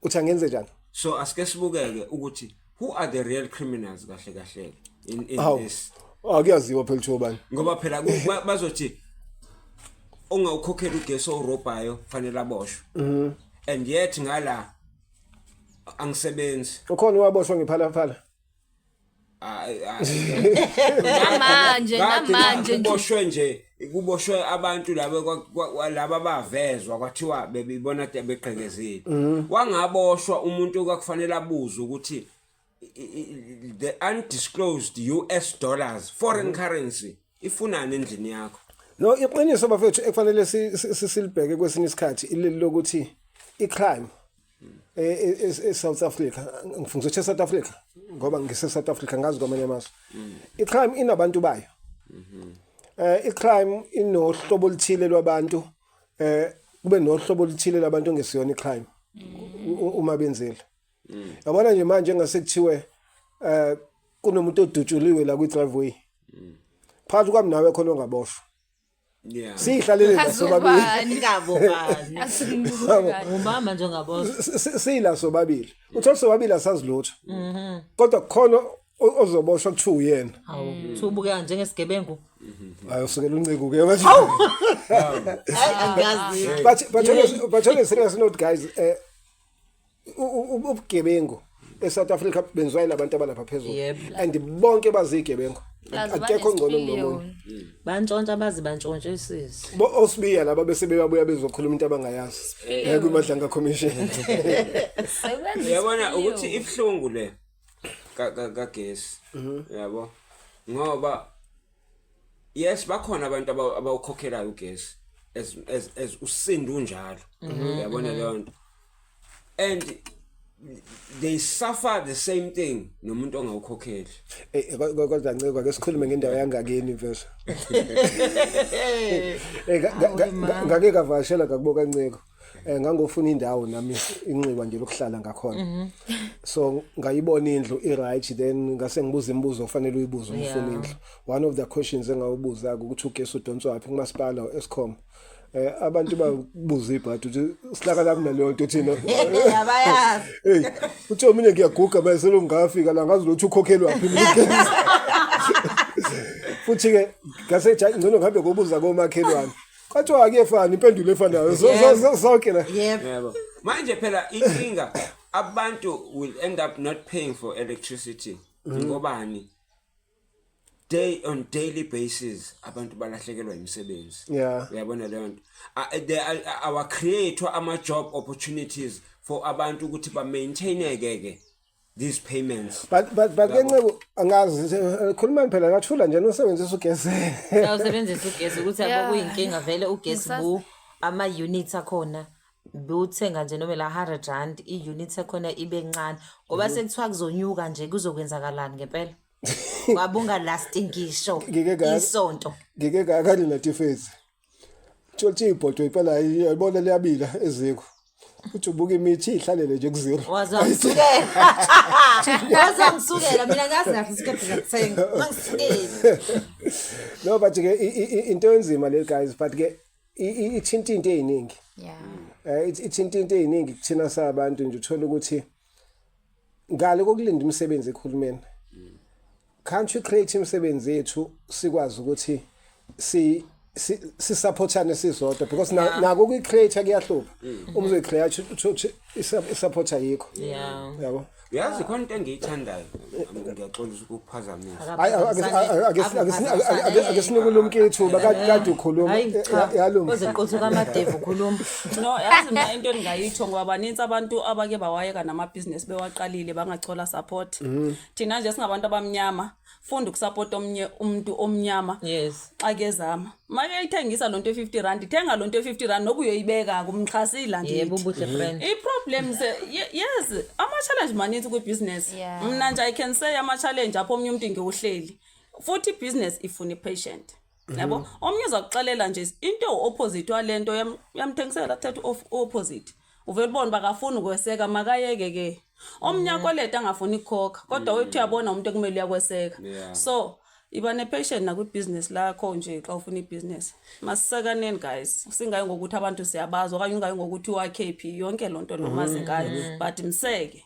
uthi angenze njani? So asike sibukeke ukuthi who are the real criminals kahle kahle in Hawu. this. Akuyaziwa phela ukuthi obani. Ngoba phela bazothi ongawukhokhela ugesi owurobhayo fanele aboshwe, and yet ngala angisebenzi. Ukhona waboshwa ngephalaphala. Ah, ah, Namanje kade namanje nje. uboshwe nje. Kuboshwe abantu laba laba bavezwa kwathiwa bebibona kade begqekezile. Wangaboshwa umuntu okwakufanele abuze ukuthi the undisclosed US dollars, foreign currency, ifunani endlini yakho. No, iqiniso bafethu ekufanele silibheke kwesinye isikhathi ileli lokuthi i-crime e-South Africa, ngifuna ukuthi e-South Africa ngoba ngise South Africa, ngazi kwamanye amazwe, i-crime inabantu bayo. I-crime inohlobo oluthile lwabantu, kube nohlobo oluthile labantu ongesiyona i-crime uma benzile. Yabona nje manje engase kuthiwe kunomuntu odutshuliwe la kwi-driveway phakathi kwami nawe, khona ongaboshwa. Siyihlalele la sobabili. Azubani. Ngabo bani? Asimbuka. Umama nje ongabozwa. Siyila sobabili, uthola sobabili asazi lutho, kodwa kukhona ozoboshwa kuthiwa uyena. Hawu, thubukeka njengesigebengu. Hayi, usukela unciko ke manje. Hayi, angazi. But on a serious note, guys, ubugebengu eSouth Africa benziwa yilabantu abalapha phezulu. And bonke bazigebengu, akekho ngcono kunomunye. Bantshontsha, bazi bantshontshe isisi. Bo osibiya laba bese beyabuya bezokhuluma into abangayazi kwiMadlanga Commission. Uyabona ukuthi ibhlungu le kagesi, yabo, ngoba yes, bakhona abantu abawukhokhelayo ugesi as usindu njalo, uyabona leyo nto, and they suffer the same thing nomuntu ongawukhokheli. Kodwa Nceko, ake sikhulume ngendawo yangakini mfethu. Ngake kavakashela ngakubo kaNceko. Ngangofuna indawo nami, inxiwa nje lokuhlala ngakhona. So ngayibona indlu i-right, then ngase ngibuza imibuzo ofanele uyibuze uma ufuna indlu. One of the questions engawubuza ukuthi ugesi udonswa phi, kumasipala or Eskom. Abantu babuza ibhadi ukuthi sihlaka lami naleyo nto thina. Abayazi. Hey, uthi omunye ngiyaguga bese lo ngafika la ngazi ukuthi ukhokhelwa phi mina ugesi. Futhi ke ngase ngcono ngihambe kobuza komakhelwane. Kwathiwa akuyefana impendulo efanayo. So sonke la. Yebo. Yebo, manje phela inkinga, abantu will end up not paying for electricity ngobani day on daily basis abantu balahlekelwa imisebenzi. Uyabona leyo nto. There are our create ama job opportunities for abantu ukuthi ba maintaineke ke these payments. But ke Ncebo, angazi, khulumani phela, ngathula nje nosebenzisa ugesi. Sawusebenzisa ugesi ukuthi yabo kuyinkinga vele ugesi bu ama-units akhona bewuthenga nje noma la R100 i-unit yakhona ibe ncane, ngoba sekuthiwa kuzonyuka nje, kuzokwenzakalani ngempela? Wabungalasti ngisho isonto. Ngike ngakanye natifezi. Tshotshi ibhodwe impela, yayibona liyabila eziko. Uthi ubuka imithi ihlalele nje ku-zero. Wazangisukela, wazangisukela mina, ngazi kahle isikhathi ngakuthenga wangisukela. No, but ke into enzima le, guys, but ke ithinta into eziningi. Ithinta into eziningi kuthina sabantu nje, uthola ukuthi ngale kokulinda imisebenzi ekhulumeni, can't we create imisebenzi yethu, sikwazi ukuthi si supportane sisodwa, because nako kuyi-create kuyahlupha, uma uzoyi-create uthi i-support ayikho. Yabo. Uyazi khona into engiyithandayo, ngiyaxolisa ukukuphazamisa. Hayi, ake sinike ulumke ithuba, kade ukhuluma. Hayi cha. Yalunga. Uze qothuka amadevu ukhuluma. No, yazi mina into engingayitsho, ngoba banintsi abantu abake bawayeka namabhizinesi bewaqalile bangachola support. Thina nje singabantu abamnyama, funda ukusapota omnye umuntu omnyama. Xa kezama make ithengisa loo nto e-R50, thenga loo nto e-R50 noba uyoyibeka kumxhasile. Yebo, ubuhle friend. I-problem yes, ama-challenge manintsi kwibhizinesi. Mna nje I can say ama-challenge apho omnye umntu ngewuhleli futhi ibhizinesi ifuna i-patient, yabo. Omnye uza kuxelela nje into opposite wale nto uyamthengisela, athethe opposite, uvele ubone uba akafuni ukweseka, makayeke ke. Omnye akweleta angafuni ukukhokha, kodwa wethu uyabona umuntu ekumele uyakweseka. So iba ne-patient nakwibhizinesi lakho nje xa ufuna ibhizinesi. Masisekaneni, guys, singayi ngokuthi abantu siyabazi okanye ungayi ngokuthi wakhe phi, yonke loo nto nomazi ngayo, but mseke.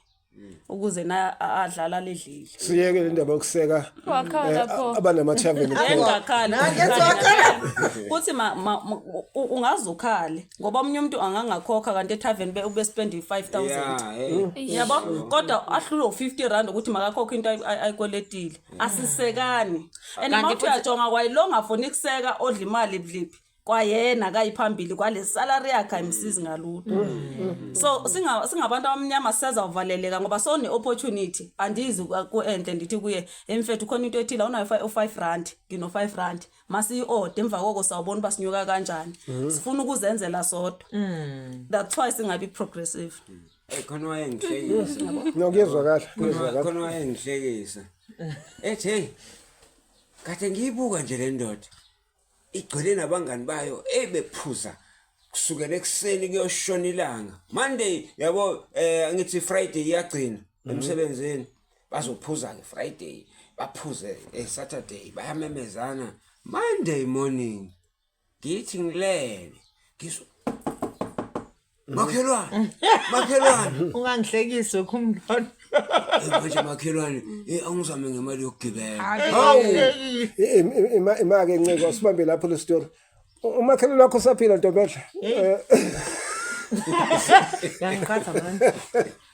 Ukuze na adlala ledlile. Siyeke le ndaba yokuseka Wakhala pho. abanama-tavern kuphela. Engakhali. Nange wakhala. Kuthi ungaze ukhale ngoba omunye umuntu angangakhokha kanti etavern ube spend 5000. Yeah, hey. Yabo, kodwa ahlulwe u50 rand ukuthi makakhokhe into ayikweletile. Asisekani. And Kanti mawuthi uyajonga kwayilo ongafuni kuseka odla imali bliphi. Kwayena kayiphambili kwale salary yakhe ayimsizi ngalutho. So singabantu abamnyama sisezawuvaleleka ngoba sone opportunity. Andizi ku-enhle ndithi kuye emfethu khona into ethile awunayo u5 rand, ngino 5 rand. Masiyi-order, emva koko sawubona uba sinyuka kanjani. Sifuna ukuzenzela sodwa. That's why singabi progressive. Eh, khona wayengihlekisa. No, kuyezwakala, kuyezwakala. Khona wayengihlekisa. Ethi hey, kade ngiyibuka nje le ndoda. Igcwele nabangani bayo ebephuza kusukela ekuseni kuyoshona ilanga. Monday yabo, ngithi Friday iyagcina emsebenzini. Bazophuza ke Friday, baphuze Saturday, bayamemezana. Monday morning ngithi ngilele ngizwe, "Makhelwane, makhelwane." Ungangihlekisi kumntwana. "Eh, manje makhelwane, angizame ngemali yokugibela." Hawu. Ima-ke Nciko, sibambe lapho le story. Umakhelwane wakho usaphila, Ntombenhle? Yangiqhatha manje.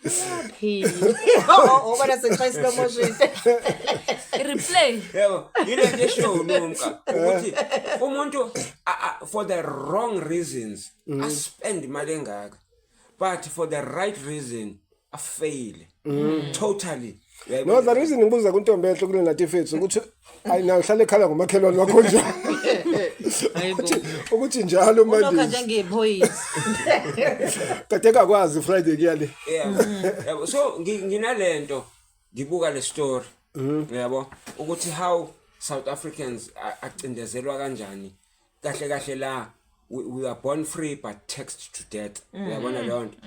Uyaphila. Ubona sengishaya slow motion. Replay. Yebo, yile nto eshiwo uLumka ukuthi umuntu for the wrong reasons aspend imali engaka, but for the right reason afail totally. No, the reason ngibuza kuNtombenhle kule natifethu ukuthi ayi nawe uhlale ekhala ngomakhelwane wakho njalo. Ukuthi njalo Ulokhu Mondays. njengephoyisa. Kade engakwazi Friday kuya le. Yeah, yabo, so nginalento ngibuka le story, yabo, ukuthi how South Africans acindezelwa kanjani kahle kahle la. We are born free but taxed to death, uyabona leyo nto?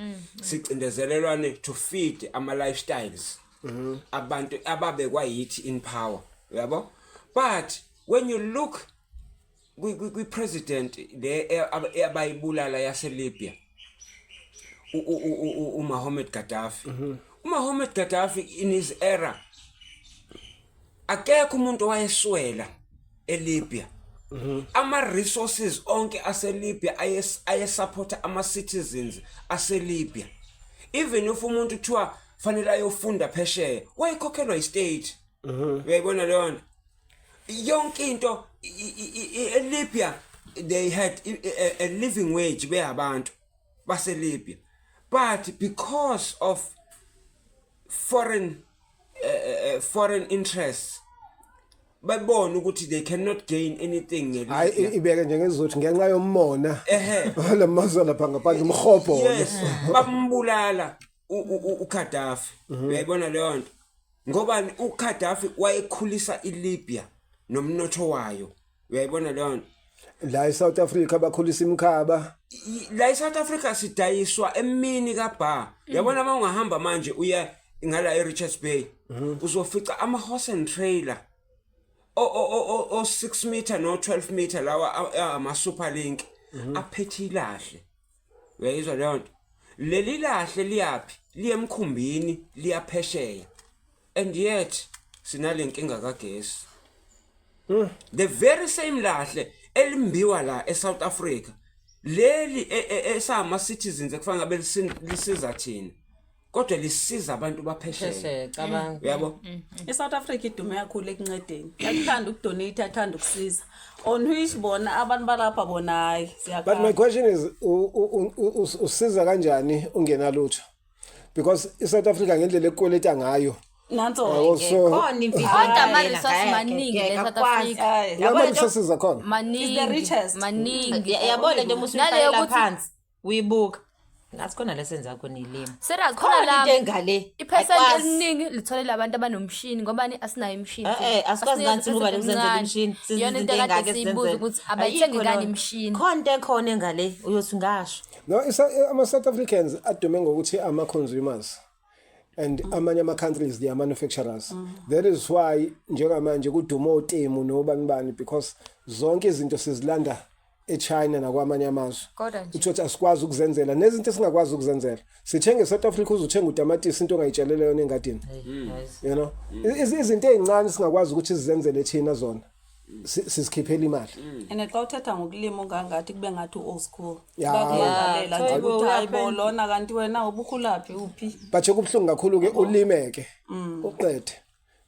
Sicindezelelwane to feed ama lifestyles abantu ababekwa yithi in power, uyabo? But when you look kwi president le abayibulala yase Libya, uMohammed Gaddafi, uMohammed Gaddafi in his era akekho umuntu owayeswela eLibya. Ama resources onke aseLibya ayesupporta ama citizens aseLibya. Even if umuntu kuthiwa fanele ayofunda phesheya, wayekhokhelwa istate, uyayibona leyo nto? Yonke into eLibya, they had a living wage beyabantu baseLibya, but because of foreign interests babona ukuthi they cannot gain anything Hayi, ngeLibya. ibeke nje ngezothi ngenxa yomona. Ehhe. Lamazwe lapha ngaphandle umhobholo. Yes, bambulala uGaddafi, uyayibona leyo nto? Ngoba uGaddafi wayekhulisa iLibya nomnotho wayo, uyayibona leyo nto? La eSouth Africa bakhulisa imkhaba. La eSouth Africa sidayiswa emini kaBar, yabona? Uma ungahamba manje uya ngala eRichards Bay, uzofica ama horse and trailer o 6 meter no 12 meter lawa ama super link aphethe ilahle, uyayizwa leyo nto? Leli lahle liyaphi? Liye emkhumbini, liyaphesheya, and yet sinale nkinga kagesi. The very same lahle elimbiwa la eSouth Africa leli esama citizens ekufanele ngabe lisiza thina, kodwa lisiza abantu baphesheya. Phesheya, cabanga. Uyabo? I-South Africa idume kakhulu ekuncedeni, yakuthanda ukudonate, yathanda ukusiza, on which bona abantu balapha bona hayi. But my Siyakhala. question is, usiza kanjani ungenalutho? Because iSouth Africa ngendlela ekweleta ngayo. Nanso. Yabo, so Khona imfihlo. Kodwa ama yena, resource ngeke, maningi ngeke, le South akwazi. Africa. Hayi. Lama resources akhona. Maningi. Is the richest. Maningi. Yabona nje uma Nale usuyihlalela yokuthi- phansi uyibuka ngathi khona lesenza khona ilimi. Serious, khona Khona la into engale. iphesenti Ayikwazi. eliningi litholela abantu abanomshini, ngoba ni asinayo imishini. Asikwazi ngani thina ukuba ukuzenzela imishini? Sizenze Iyona into into engaka ekade siyibuza esizenzela. ukuthi abayithengi Ayikho ngani lona. imishini. Khona into ekhona engale, uyothi ngasho. No, ama South Africans adume ngokuthi ama consumers. And amanye ama countries, they are manufacturers. That is why njengamanje kuduma oTemu nobani bani, because zonke izinto sizilanda. eChina nakwamanye amazwe. Kodwa nje- Uthi asikwazi ukuzenzela nezinto esingakwazi ukuzenzela. Sithenge eSouth Africa, uzothenga utamatisi, into ongayitshalele yona engadini. Izinto ezincane singakwazi ukuthi sizenzele thina zona, sizikhiphela imali. And xa uthetha ngokulima ungangathi kube ngathi u-old school. Ya. Bakumangalela nje ukuthi hayi bo, lona kanti wena ubukhulaphi, uphi? But kubuhlungu kakhulu ke ulimeke uqede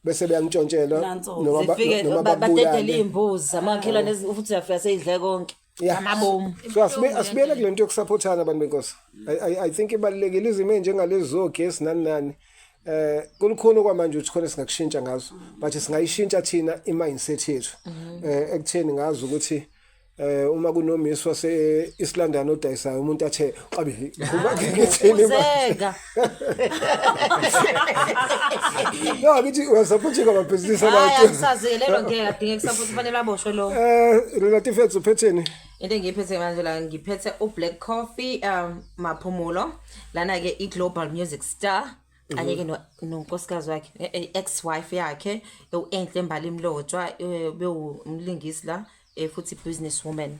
bese beyantshontshela Nanso. noma Zifike noma badedele bakubulale. iy'mbuzi zamakhelwane, futhi uyafika seyidle konke amabomu. So asibuyele kule nto yokusupportana, abantu benkosi. I think ibalulekile izimo ey'njengalezi zogesi nani nani. Kulukhuni kwamanje ukuthi khona singakushintsha ngazo, but singayishintsha thina i-mindset yethu ekutheni ngazi ukuthi uma kunomisi wase East London odayisayo, umuntu athe qabi kuba ngithini manje? Uzeka. No, ngithi uyasupporta amabhizinisi Hayi, abantu. angisazi lelo, ngeke adinge kusupport, kufanele aboshwe lo. Relative ethu uphetheni? Into engiyiphethe manje la, ngiphethe uBlack Coffee Maphumulo lana ke, i-global music star, kanye ke nonkosikazi wakhe, ex wife yakhe, u-Enhle Mbali Mlotshwa, bewumlingisi la, futhi business woman.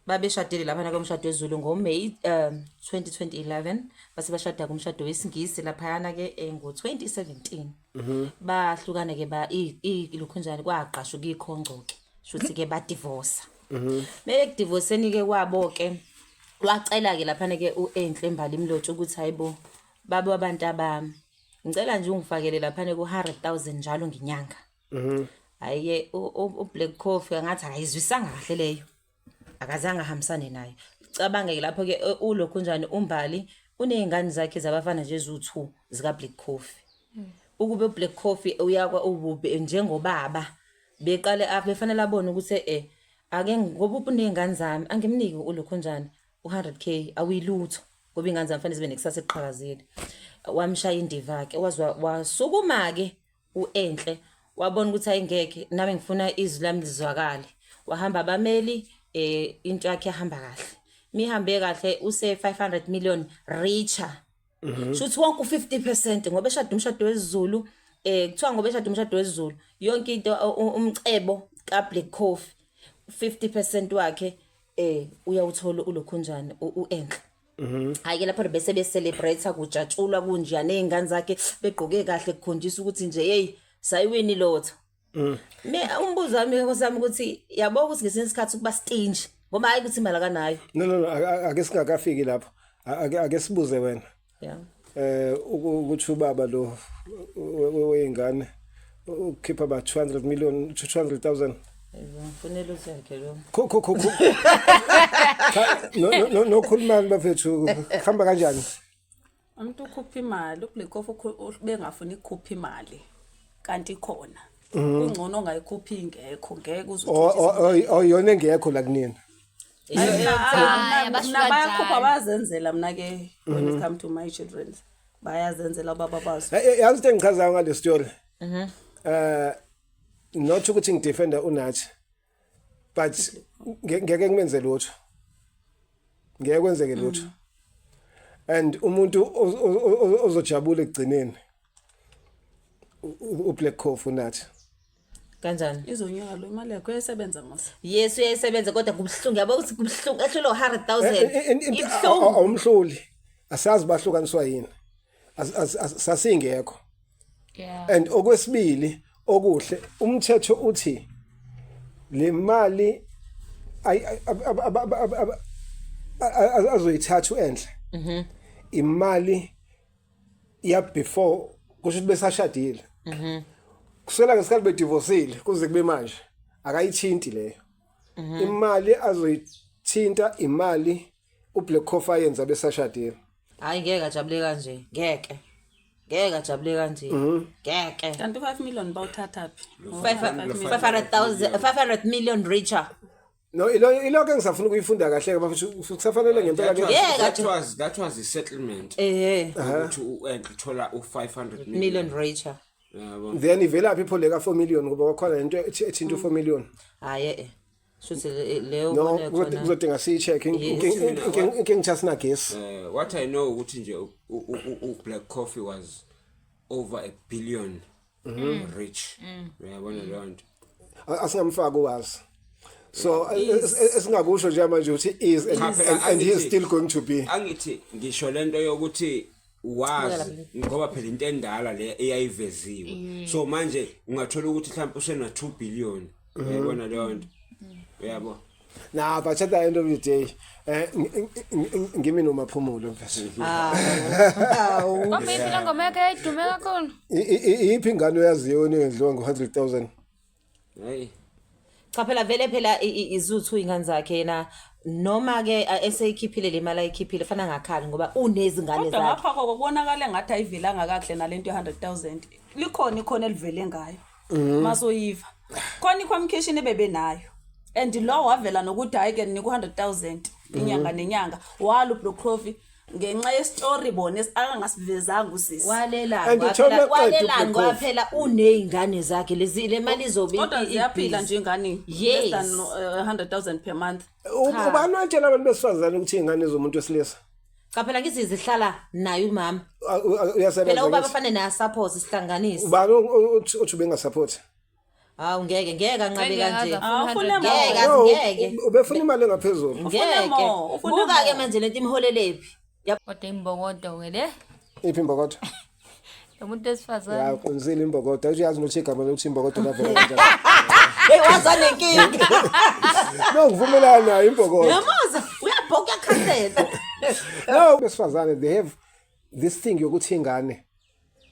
Babeshadile laphana komshado wesiZulu ngoMay 2011, base bashada kumshado wesiNgisi laphayana ke ngo-2017. Bahlukana ke, ba ilokhunjani, kwaqashwa kuyikhonco ke, shuthi ke badivorce. Mekudivoseni ke kwabo ke, wacela ke laphana ke u-Enhle Mbali Mlotshwa ukuthi hayibo, baba wabantu abami, ngicela nje ungifakele laphana ku-100,000 njalo ngenyanga. Hhayi-ke uBlack Coffee angathi akayizwisanga kahle leyo, akazange ahambisane nayo. Cabange-ke lapho-ke ulokhunjani, uMbali uney'ngane zakhe zabafana nje eziwu-two zika-Black Coffee. Ukube uBlack Coffee uyakwa ubube njengobaba beqale befanele abone ukuthi ake ngoba uney'ngane zami, angimniki ulokhunjani u-100K, awuyilutho, ngoba iy'ngane zami fanele zibe nekusasa eliqhakazile. Wamshaya indiva-ke, waze wasukuma-ke u-Enhle, wabona ukuthi ayingeke, nami ngifuna izwi lami lizwakale. Wahamba abameli, into yakhe yahamba kahle. Mihambe kahle, use 500 million richer. Shuthi wonke u-50% ngoba eshada umshado wesiZulu, kuthiwa ngoba eshada umshado wesiZulu, yonke into, umcebo kaBlack Coffee, 50% wakhe uyawuthola ulokhunjani, u-Enhle. Hayi ke lapho bese be-celebrate, kujatshulwa kunje, nezingane zakhe begqoke kahle, kukhonjiswa ukuthi nje hey, sayiwini lotho. Me umbuzo wami, nkosami, ukuthi yabo ukuthi ngesinye isikhathi ukuba stingy, ngoba hayi ukuthi imali akanayo. No, ake singakafiki lapho. Ake sibuze wena. Ukuthi ubaba lo weyingane ukukhipha ba 200 million, 200,000. Ngifunela usakhe lo. Kho kho kho kho. Cha, no no no no, khulumani bafethu, kuhamba kanjani? Umuntu ukhupha imali, uBlack Coffee bengafuni ukukhupha imali kanti ikhona. Kungcono ongayikhuphi ingekho, ngeke uze O o yona engekho la kunina. Hayi, abasho Mna bayakhupha, kanjalo. bayazenzela. Mna ke when it come to my children, bayazenzela ubaba bazo. Yazi into engichazayo ngale story? Not ukuthi ngidefenda uNathi, but ngeke kumenze lutho. Ngeke kwenzeke lutho. And umuntu ozojabula ekugcineni uBlack Coffee, uNathi. Kanjani? Izonyuka lo, imali yakho uyayisebenza mos. Yes, uyayisebenza, kodwa kubuhlungu, yabo ukuthi kubuhlungu ehlelo 100,000. Ibuhlungu. Awumhluli. Asazi bahlukaniswa yini. Sasingekho. And okwesibili okuhle, umthetho uthi le mali azoyithatha uEnhle imali ya before, kusho ukuthi besashadile, kusela ngesikhathi bedivosile kuze kube manje, akayithinti leyo imali. Azoyithinta imali uBlack Coffee ayenza besashadile. Hayi, ngeke ajabule kanje, ngeke ngeke ajabule kanje, ngeke. Kanti u-5 million bawuthatha phi? 500,000, 500 million richer. No, ilokho engisafuna ukuyifunda kahle ke bafethu, kusafanele ngempela ke. Yeah, That was the settlement ukuthi u-Enhle uthola u-500 million million richer. Yabo. Then ivelaphi ipho leka 4 million, ngoba kwakhona lento ethinta u4 million? Hayi, shuthi leyo No, ubone khona. Kuzodinga siyi-check. Inkinga sinagesi. What I know ukuthi nje u-Black Coffee was over a billion rich, uyabona leyo nto. Asingamfaki uwazi. So esingakusho nje manje ukuthi is and, Cha, phela and he is angithi- still going to be. Angithi ngisho lento yokuthi wazi ngoba phela into endala le eyayiveziwe, so manje ungathola ukuthi mhlawumbe usena 2 billion, uyayibona leyo nto, uyabo? Nah, but at the end of the day, ngimi noMaphumulo, mfethu. Kodwa iphi le ngoma yakhe yayidume kakhulu? Iyiphi ingane oyaziyo wena eyendliwa ngo-100,000? Hey. Cha, phela vele phela izuthu ingane zakhe yena, noma ke eseyikhiphile le mali ayikhiphile, fana ngakhali ngoba unezingane Kodwa zakhe. ngapha koko kubonakale ngathi ayivelanga kakuhle nalento ye-100,000. Likhona ikhona elivele ngayo masoyiva, khona i-communication ebebenayo and lo wavela nokuthi hhayi ke nika u-100,000 inyanga nenyanga, wala uBlack Coffee ngenxa yesitori bona akangasivezanga usisi. Walelani? And uthola Kwaphela qeda walelani uBlack Coffee. Kwaphela uney'ngane zakhe lezi, le mali izobe Kodwa ziyaphila nje ingane. Yes. Less than 100,000 per month. Ubani watshela abantu besifazane ukuthi iy'ngane zomuntu wesilisa? Cha, phela ngithi zihlala naye umama. Uyasebenza Phela ubaba ngithi? fanele naye support sihlanganise. Ubani othi ubengasupporti? Hawu, ngeke, ngeke anqabe Ngeke kanje. aze Ah, afune ufune 100,000. Ngeke. No, Ngeke. ubefuna imali engaphezulu. Ngeke. More, ufune Buka-ke more. manje lento imholelephi. Kodwa imbokodo-ke le. Iphi imbokodo? Lo muntu wesifazane. Ya, uqinisile, imbokodo. Uyazi nokuthi igama lokuthi imbokodo lavela kanjani? Hey, waza nenkinga. No, ngivumelana nayo imbokodo. Yamuza uyabhoka, uyakhansela. No, besifazane, they have this thing yokuthi ingane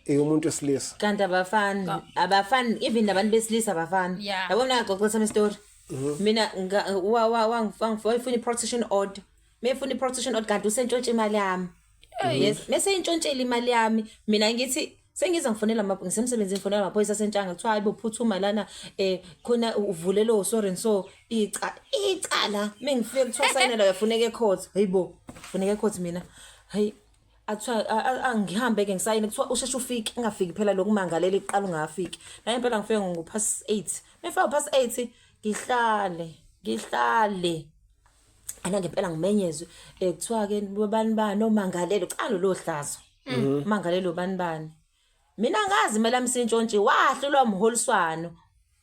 eyomuntu wesilisa. Kanti abafani, abafani, even nabantu besilisa abafani. Yeah. Yabo, mina ngaxoxisa story mina wayefuna i-protection order, mefuna i-protection order kanti usentshontshe imali yami. Yes, mese intshontshela imali yami, mina ngithi sengiza ngifonela ngisemsebenzini, ngifonela amaphoyisa asentshanga, kuthiwa hayi bo, phuthuma lana, khona uvulelo so and so icala. Mengifike kuthiwa sayinela, uyafuneka ecourt. Hayibo, funeka ecourt mina? Hayi, athiwa angihambe ke ngisayine, kuthiwa usheshe ufike, ingafiki phela lokumangalela iqala ungafiki. Naye impela ngifike ngo past 8, mefika past 8 ngihlale ngihlale ana ngempela ngimenyezwe, kuthiwa ke bani bani omangalelo calo lo hlazo, mangalelo bani bani. Mina ngazi imali yami sintshontshe, wahlulwa umholiswano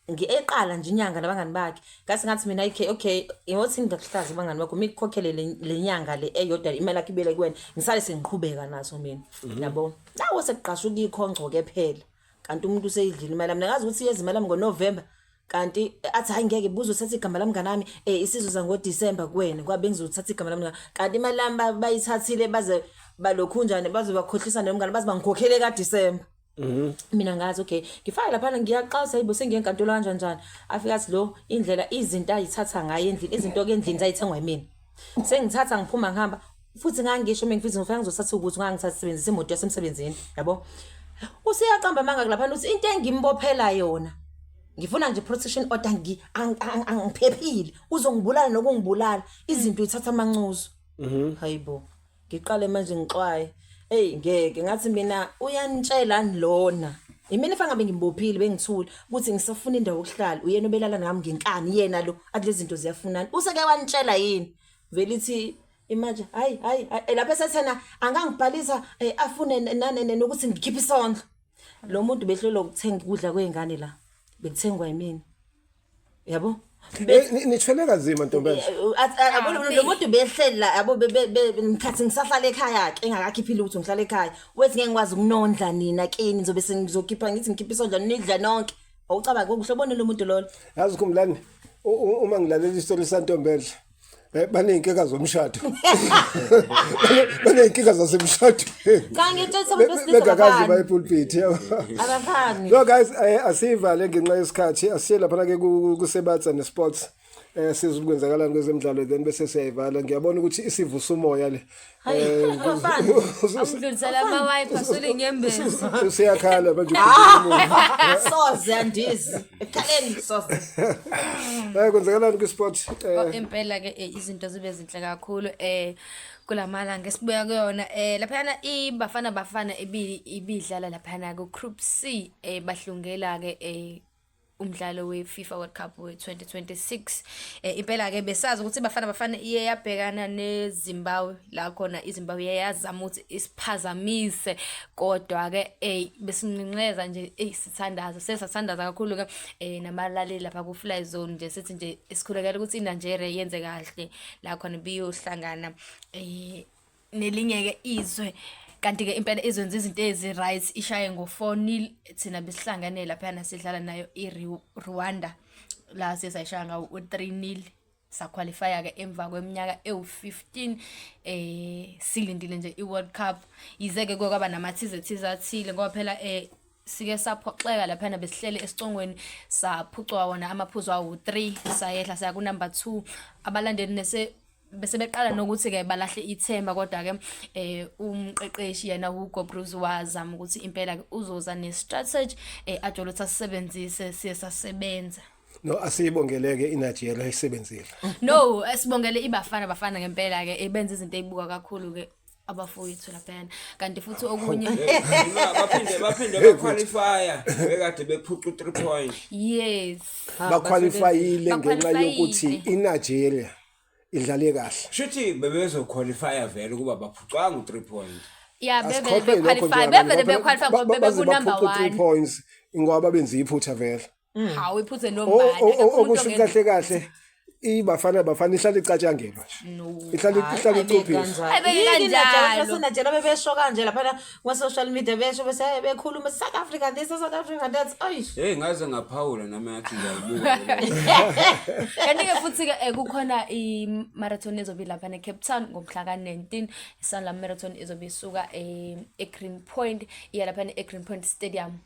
eqala nje inyanga nabangani bakhe. Ngathi mina, okay, ingothi ngingakuhlaza abangani bakho, mikukhokhele le nyanga le eyodwa, imali yakho ibele kuwena, ngisale sengiqhubeka naso mina, yabo. Nawo sekuqashuka ikhongco ke phela, kanti umuntu useyidlile imali yami. Ngazi ukuthi iyeza imali yami ngoNovember, kanti athi hayi ngeke, buze uthatha igama lami nganami, isizuza ngoDecember kuwena, kwabe ngizothatha igama lami, kanti imali yami bayithathile, baze balokhunjane, baze bakhohlisa nomngane, baze bangikhokhele kaDecember. Mina ngazi, okay, ngifake laphana, ngiyaqasa, hayibo, sengiye enkantolo kanjani njani. Afika athi lo indlela izinto ayithatha ngayo endlini, izinto ke endlini zayithengwa yimina, sengithatha ngiphuma ngihamba futhi. Ngangisho mina ngifithi ngifika ngizothatha ukuthi ngangithatha sebenzisa imoto yasemsebenzini, yabo. Useyaqamba amanga laphana, uthi into engimbophela yona, ngifuna nje protection order, angiphephile, uzongibulala nokungibulala, izinto uyithatha amancuzo. Hayibo, ngiqale manje ngixwaye. Hey, ngeke, ngathi mina uyanitshela lona, imina ifa ngabe ngimbophile, bengithula ukuthi ngisafuna indawo yokuhlala, uyena obelala nami ngenkani, yena lo athi lezi zinto ziyafunana, useke wanitshela yini? Vele ithi imanje hayi hayi hayi, lapha esethena angangibhalisa, afune nane nokuthi ngikhiphe isondlo. Lo muntu behlelwa ukuthenga ukudla kwezingane la bekuthengwa yimina, yabo. Nithwele kanzima, ntombenhle. Yabo, lo muntu behleli la, yabo, ngikhathi ngisahlala ekhaya ke, engakakhiphile ukuthi ngihlala ekhaya, wethi ngeke ngikwazi ukunondla nina kini, ngizobe sengizokhipha, ngithi ngikhipha isondlo nidla nonke. Awucabanga kuhle, ubone lo muntu lolo. Yazi khumbulani, uma ngilalela isitori santombenhle, baney'nkinga zomshado, baney'nkinga zasemshadweni. Cha, ngitshela abantu besilisa Bengakazi abafani. bayipulpit, yabo. Abafani. No guys, asivale ngenxa yesikhathi, asiye lapha ke kusebatsa nesports. Sizwe ukwenzakalani kwezemidlalo, then bese siyayivala. Ngiyabona ukuthi isivusa umoya le. Abafani. Amdlulisela amawayipha sule inyembezi. Siyakhala manje ukhuluma. Soze andizi ekhaleni, soze. Kwenzakalani kwi-sport? Oh, impela ke, izinto zibe zinhle kakhulu kulamalanga esibuya kuyona. Laphana iBafana Bafana ibidlala laphana ku Group C, bahlungela ke. umdlalo we-FIFA World Cup we-2026. Impela ke besazi ukuthi Bafana Bafana iye yabhekana neZimbabwe, la khona iZimbabwe iye yazama ukuthi isiphazamise, kodwa ke besinqinqeza nje, sithandaza, sesathandaza kakhulu ke nabalaleli lapha ku Fly Zone nje, sithi nje sikhulekela ukuthi iNigeria yenze kahle la khona biyohlangana nelinye ke izwe. Kanti ke impela izwenza izinto ezi-right, ishaye ngo-4-0. Thina besihlangane laphayana sidlala nayo i-Rwanda, la sesayishaya ngawo u-3-0, saqualifya ke emva kweminyaka ewu-15 silindile nje i-World Cup. Yize-ke kwaba namathize thize athile, ngoba phela sike saphoxeka laphana, besihlele esicongweni, saphucwa wona amaphuzu awu-3, sayehla saya ku-number 2. Abalandeli nese bese beqala nokuthi-ke balahle ithemba, kodwa-ke umqeqeshi yena Hugo Broos wazama ukuthi impela-ke uzoza ne-strategy ajole ukuthi asisebenzise, siye sasebenza. No, asiyibongeleke iNigeria, isebenzile. No, sibongele iBafana Bafana ngempela-ke, ebenza izinto ey'buka kakhulu-ke abafowethu laphayana. Kanti futhi okunye, Baphinde baqualifya bekade bephuca u-3 point. Yes. Baqualifyile ngenxa Baqualifyile. yokuthi iNigeria idlale kahle. Shuthi bebezoqualifya vele ukuba baphucwanga u-3 point. Ya, bevele Asikhohlwe lokho bequalify, nje. bevele bequalify ngoba Baze bebeku-number baphuce 3 1. points ngoba benze iphutha vele. Hawu, iphuthe nombani? Okusho kahle kahle, iBafana Bafana ihlala icatshangelwa nje, ihlala icuphisa. Ayibeke kanjalo. Najela bebesho kanje laphana kuma-social media, besho bese bekhuluma South Africa this, South Africa that, ayi. Hey, ngaze ngaphawula nami, ngathi ngiyayibuka. Kanti-ke futhi-ke kukhona i-marathon ezobe ilapha ne-Cape Town ngomhla ka-19. Sanlam Marathon izobe isuka e-Green Point iya laphana e-Green Point Stadium.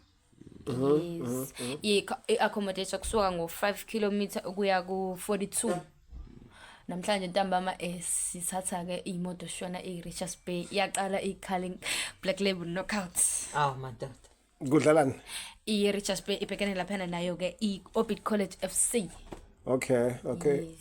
Yes, i-accommodation kusuka ngo-5 kilometer ukuya ku-42. Namhlanje ntambama sithatha-ke iy'moto shona i-Richards Bay, iyaqala i-Carling Black Label Knockout. Awu madoda. Kudlalani? I-Richards Bay ibhekene laphana nayo-ke i-Orbit College FC. Okay,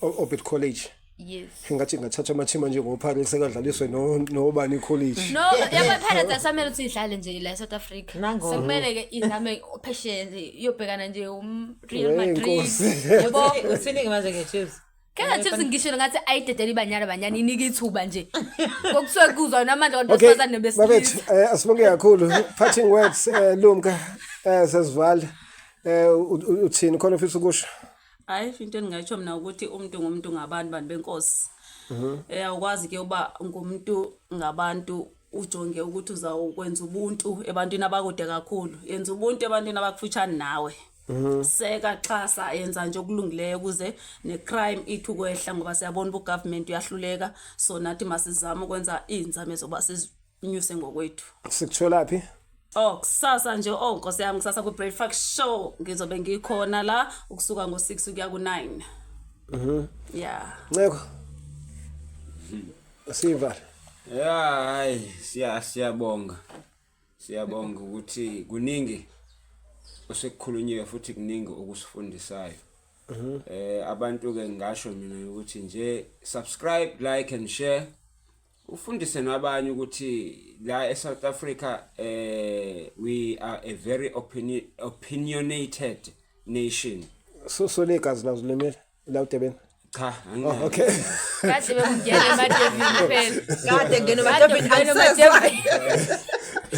Orbit College. Yes. Ngathi ngathatha amathima njengoParis sekadlaliswe no nobani college. No, yabo, iPirates asamele ukuthi idlale nje la eSouth Africa. Nango. Sekumele ke izame phesheya nje, iyobhekana nje Real Hey, Madrid. Nkosi. Yabo. Uthini-ke manje nge-Chiefs? Kaizer Chiefs, ngisho ngathi ayidedele iBanyana Banyana, inike ithuba nje. Kokusuke kuzwa namandla abantu Okay, besifazane nebesilisa. babethu, asibonge kakhulu. Parting words, Lumka, sesivala. Uthini khona ufisa ukusho? Hayi, into endingayitsho mna ukuthi umntu ngumntu ngabantu, bantu benkosi. Awukwazi ke uba ngumntu ngabantu ujonge ukuthi uzawukwenza ubuntu ebantwini abakude kakhulu. Yenza ubuntu ebantwini abakufutshane nawe. Seka, xhasa, yenza nje okulungileyo ukuze ne-crime ithi ukwehla, ngoba siyabona uba ugovernment uyahluleka, so nathi masizame ukwenza iinzame zokuba sizinyuse ngokwethu. Sikutholaphi? Oh, kusasa nje, oh nkosi yami, kusasa ku-breakfast show ngizobe ngikhona la ukusuka ngo-6 ukuya ku-9. Yeah. Nceko. Sivala. Ya, hayi, siyabonga. Siyabonga ukuthi kuningi osekukhulunyiwe futhi kuningi okusifundisayo. Abantu ke ngisho mina ukuthi nje subscribe, like and share. Ufundise nabanye ukuthi la eSouth Africa we are a very opinionated nation. So legazi lazo limele la uDurban. Cha, Oh, anginayo. okay. Kade bekungena emadevini phela. Kade ngena Kade emadevini, kungena angisezwa. emadevini.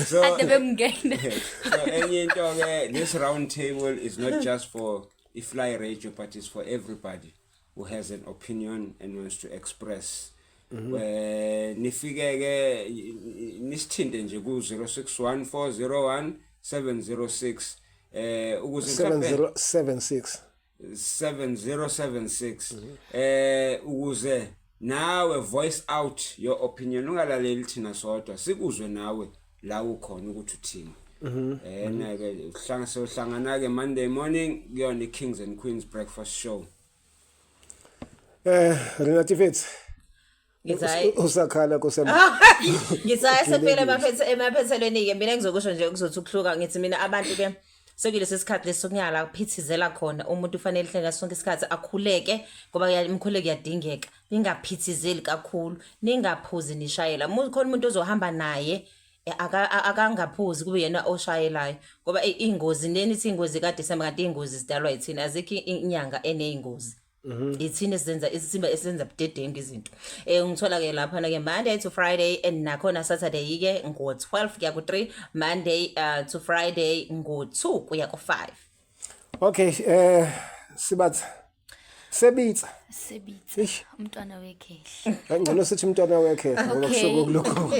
So Kade bekungena. So enye into ke, this round table is not just for iFly Radio, but it's for everybody who has an opinion and wants to express. Nifike ke nisithinte nje ku 061401 706 ukuze mhlambe 7076. 7076 ukuze nawe voice out your opinion, ungalaleli thina sodwa, sikuzwe nawe la ukhona ukuthi uthini. Nake uhlanga sohlangana ke Monday morning kuyona iKings and Queens breakfast show. Renati Fitz. Ngithi hhayi. Usakhala kusema. Ngithi hayi, sephela emaphethelweni-ke, mina ngizokusho nje kuzothi ukuhluka. Ngithi mina abantu-ke sekulesi sikhathi lesi sokunyala kuphithizela khona, umuntu ufanele hlale ngaso sonke isikhathi akhuleke, ngoba umkhuleko uyadingeka. Ningaphithizeli kakhulu, ningaphuzi nishayela. Khona umuntu ozohamba naye. Akangaphuzi kube yena oshayelayo ngoba iy'ngozi neni ithi iy'ngozi kaDisemba kanti iy'ngozi zidalwa yithina, azikho inyanga eney'ngozi. Ithina esizenza isimba esenza budedengu izinto. Ngithola-ke laphana-ke Monday to Friday and nakhona Saturday-ke ngo-12 kuya ku-3, Monday to Friday ngo-2 kuya ku-5. Okay, sibatha. Sebitsa. Sebitsa. Eish. Umntwana wekhehle. Ngcono sithi umntwana wekhehle ngoba Okay. kusuke kulokho.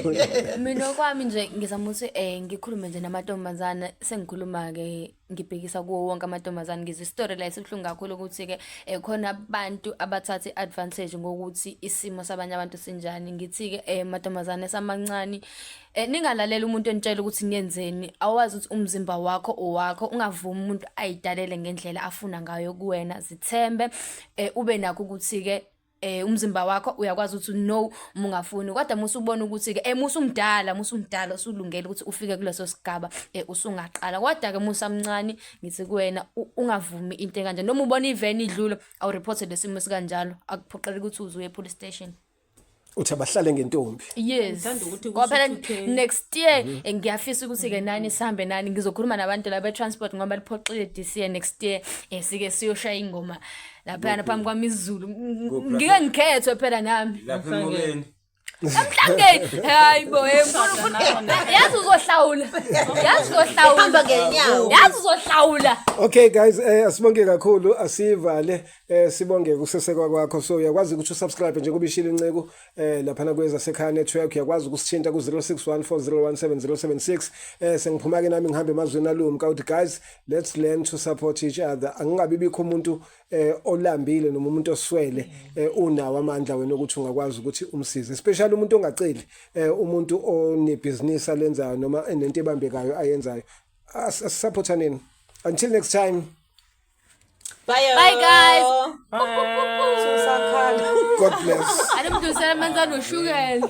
Mina okwami nje ngizama ukuthi ngikhulume nje namantombazana, sengikhuluma ke ngibhekisa kuwo wonke amantombazane, ngizwe isitori la esibuhlungu kakhulu ukuthi ke khona abantu abathatha i-advantage ngokuthi isimo sabanye abantu sinjani. Ngithi ke mantombazane esamancane, ningalaleli umuntu enitshela ukuthi niyenzeni. Awazi ukuthi umzimba wakho owakho, ungavumi umuntu ayidalele ngendlela afuna ngayo kuwena. Zithembe, ube nakho ukuthi ke umzimba wakho uyakwazi ukuthi no uma ungafuni, kodwa musu ubona ukuthi ke musumdala usulungele ukuthi ufike kuleso sigaba, usungaqala. Kodwa ke musamncane ngithi kuwena ungavumi into ekanje, noma ubona iveni idlula awureporte lesimo esikanjalo, akuphoqeleki ukuthi uze uye police station. Uthi abahlale ngentombi. Yes. Ngithanda ukuthi Ngoba phela kusho 2K. next year ngiyafisa ukuthi ke nani sihambe nani, ngizokhuluma nabantu la be-transport ngoba liphoxile this year, next year sike siyoshaya ingoma laphayana phambi kwami isiZulu. Kuphi Ngike ngikhethwe phela nami. Lapha emobeni. Emhlangeni. Hayi bo, yazi uzohlawula. Yazi uzohlawula. Hamba ngenyawo. Yazi uzohlawula. Okay guys, asibonge kakhulu, asivale, sibonge ukusesekwa kwakho. So uyakwazi ukuthi usubscribe njengoba ishilo inceku laphana kweza sekhaya network, uyakwazi ukusithinta ku 0614017076. Sengiphuma ke nami ngihambe emazweni alumka uthi guys, let's learn to support each other. Angingabi bikho umuntu olambile noma umuntu oswele, unawo amandla wena ukuthi ungakwazi ukuthi umsize, especially umuntu ongaceli, umuntu onebhizinisi alenzayo noma enento ebambekayo ayenzayo. Asisupportaneni. Until next time. Bye. Bye guys. Bye. God bless. Anomdonsela amanzi anoshukela.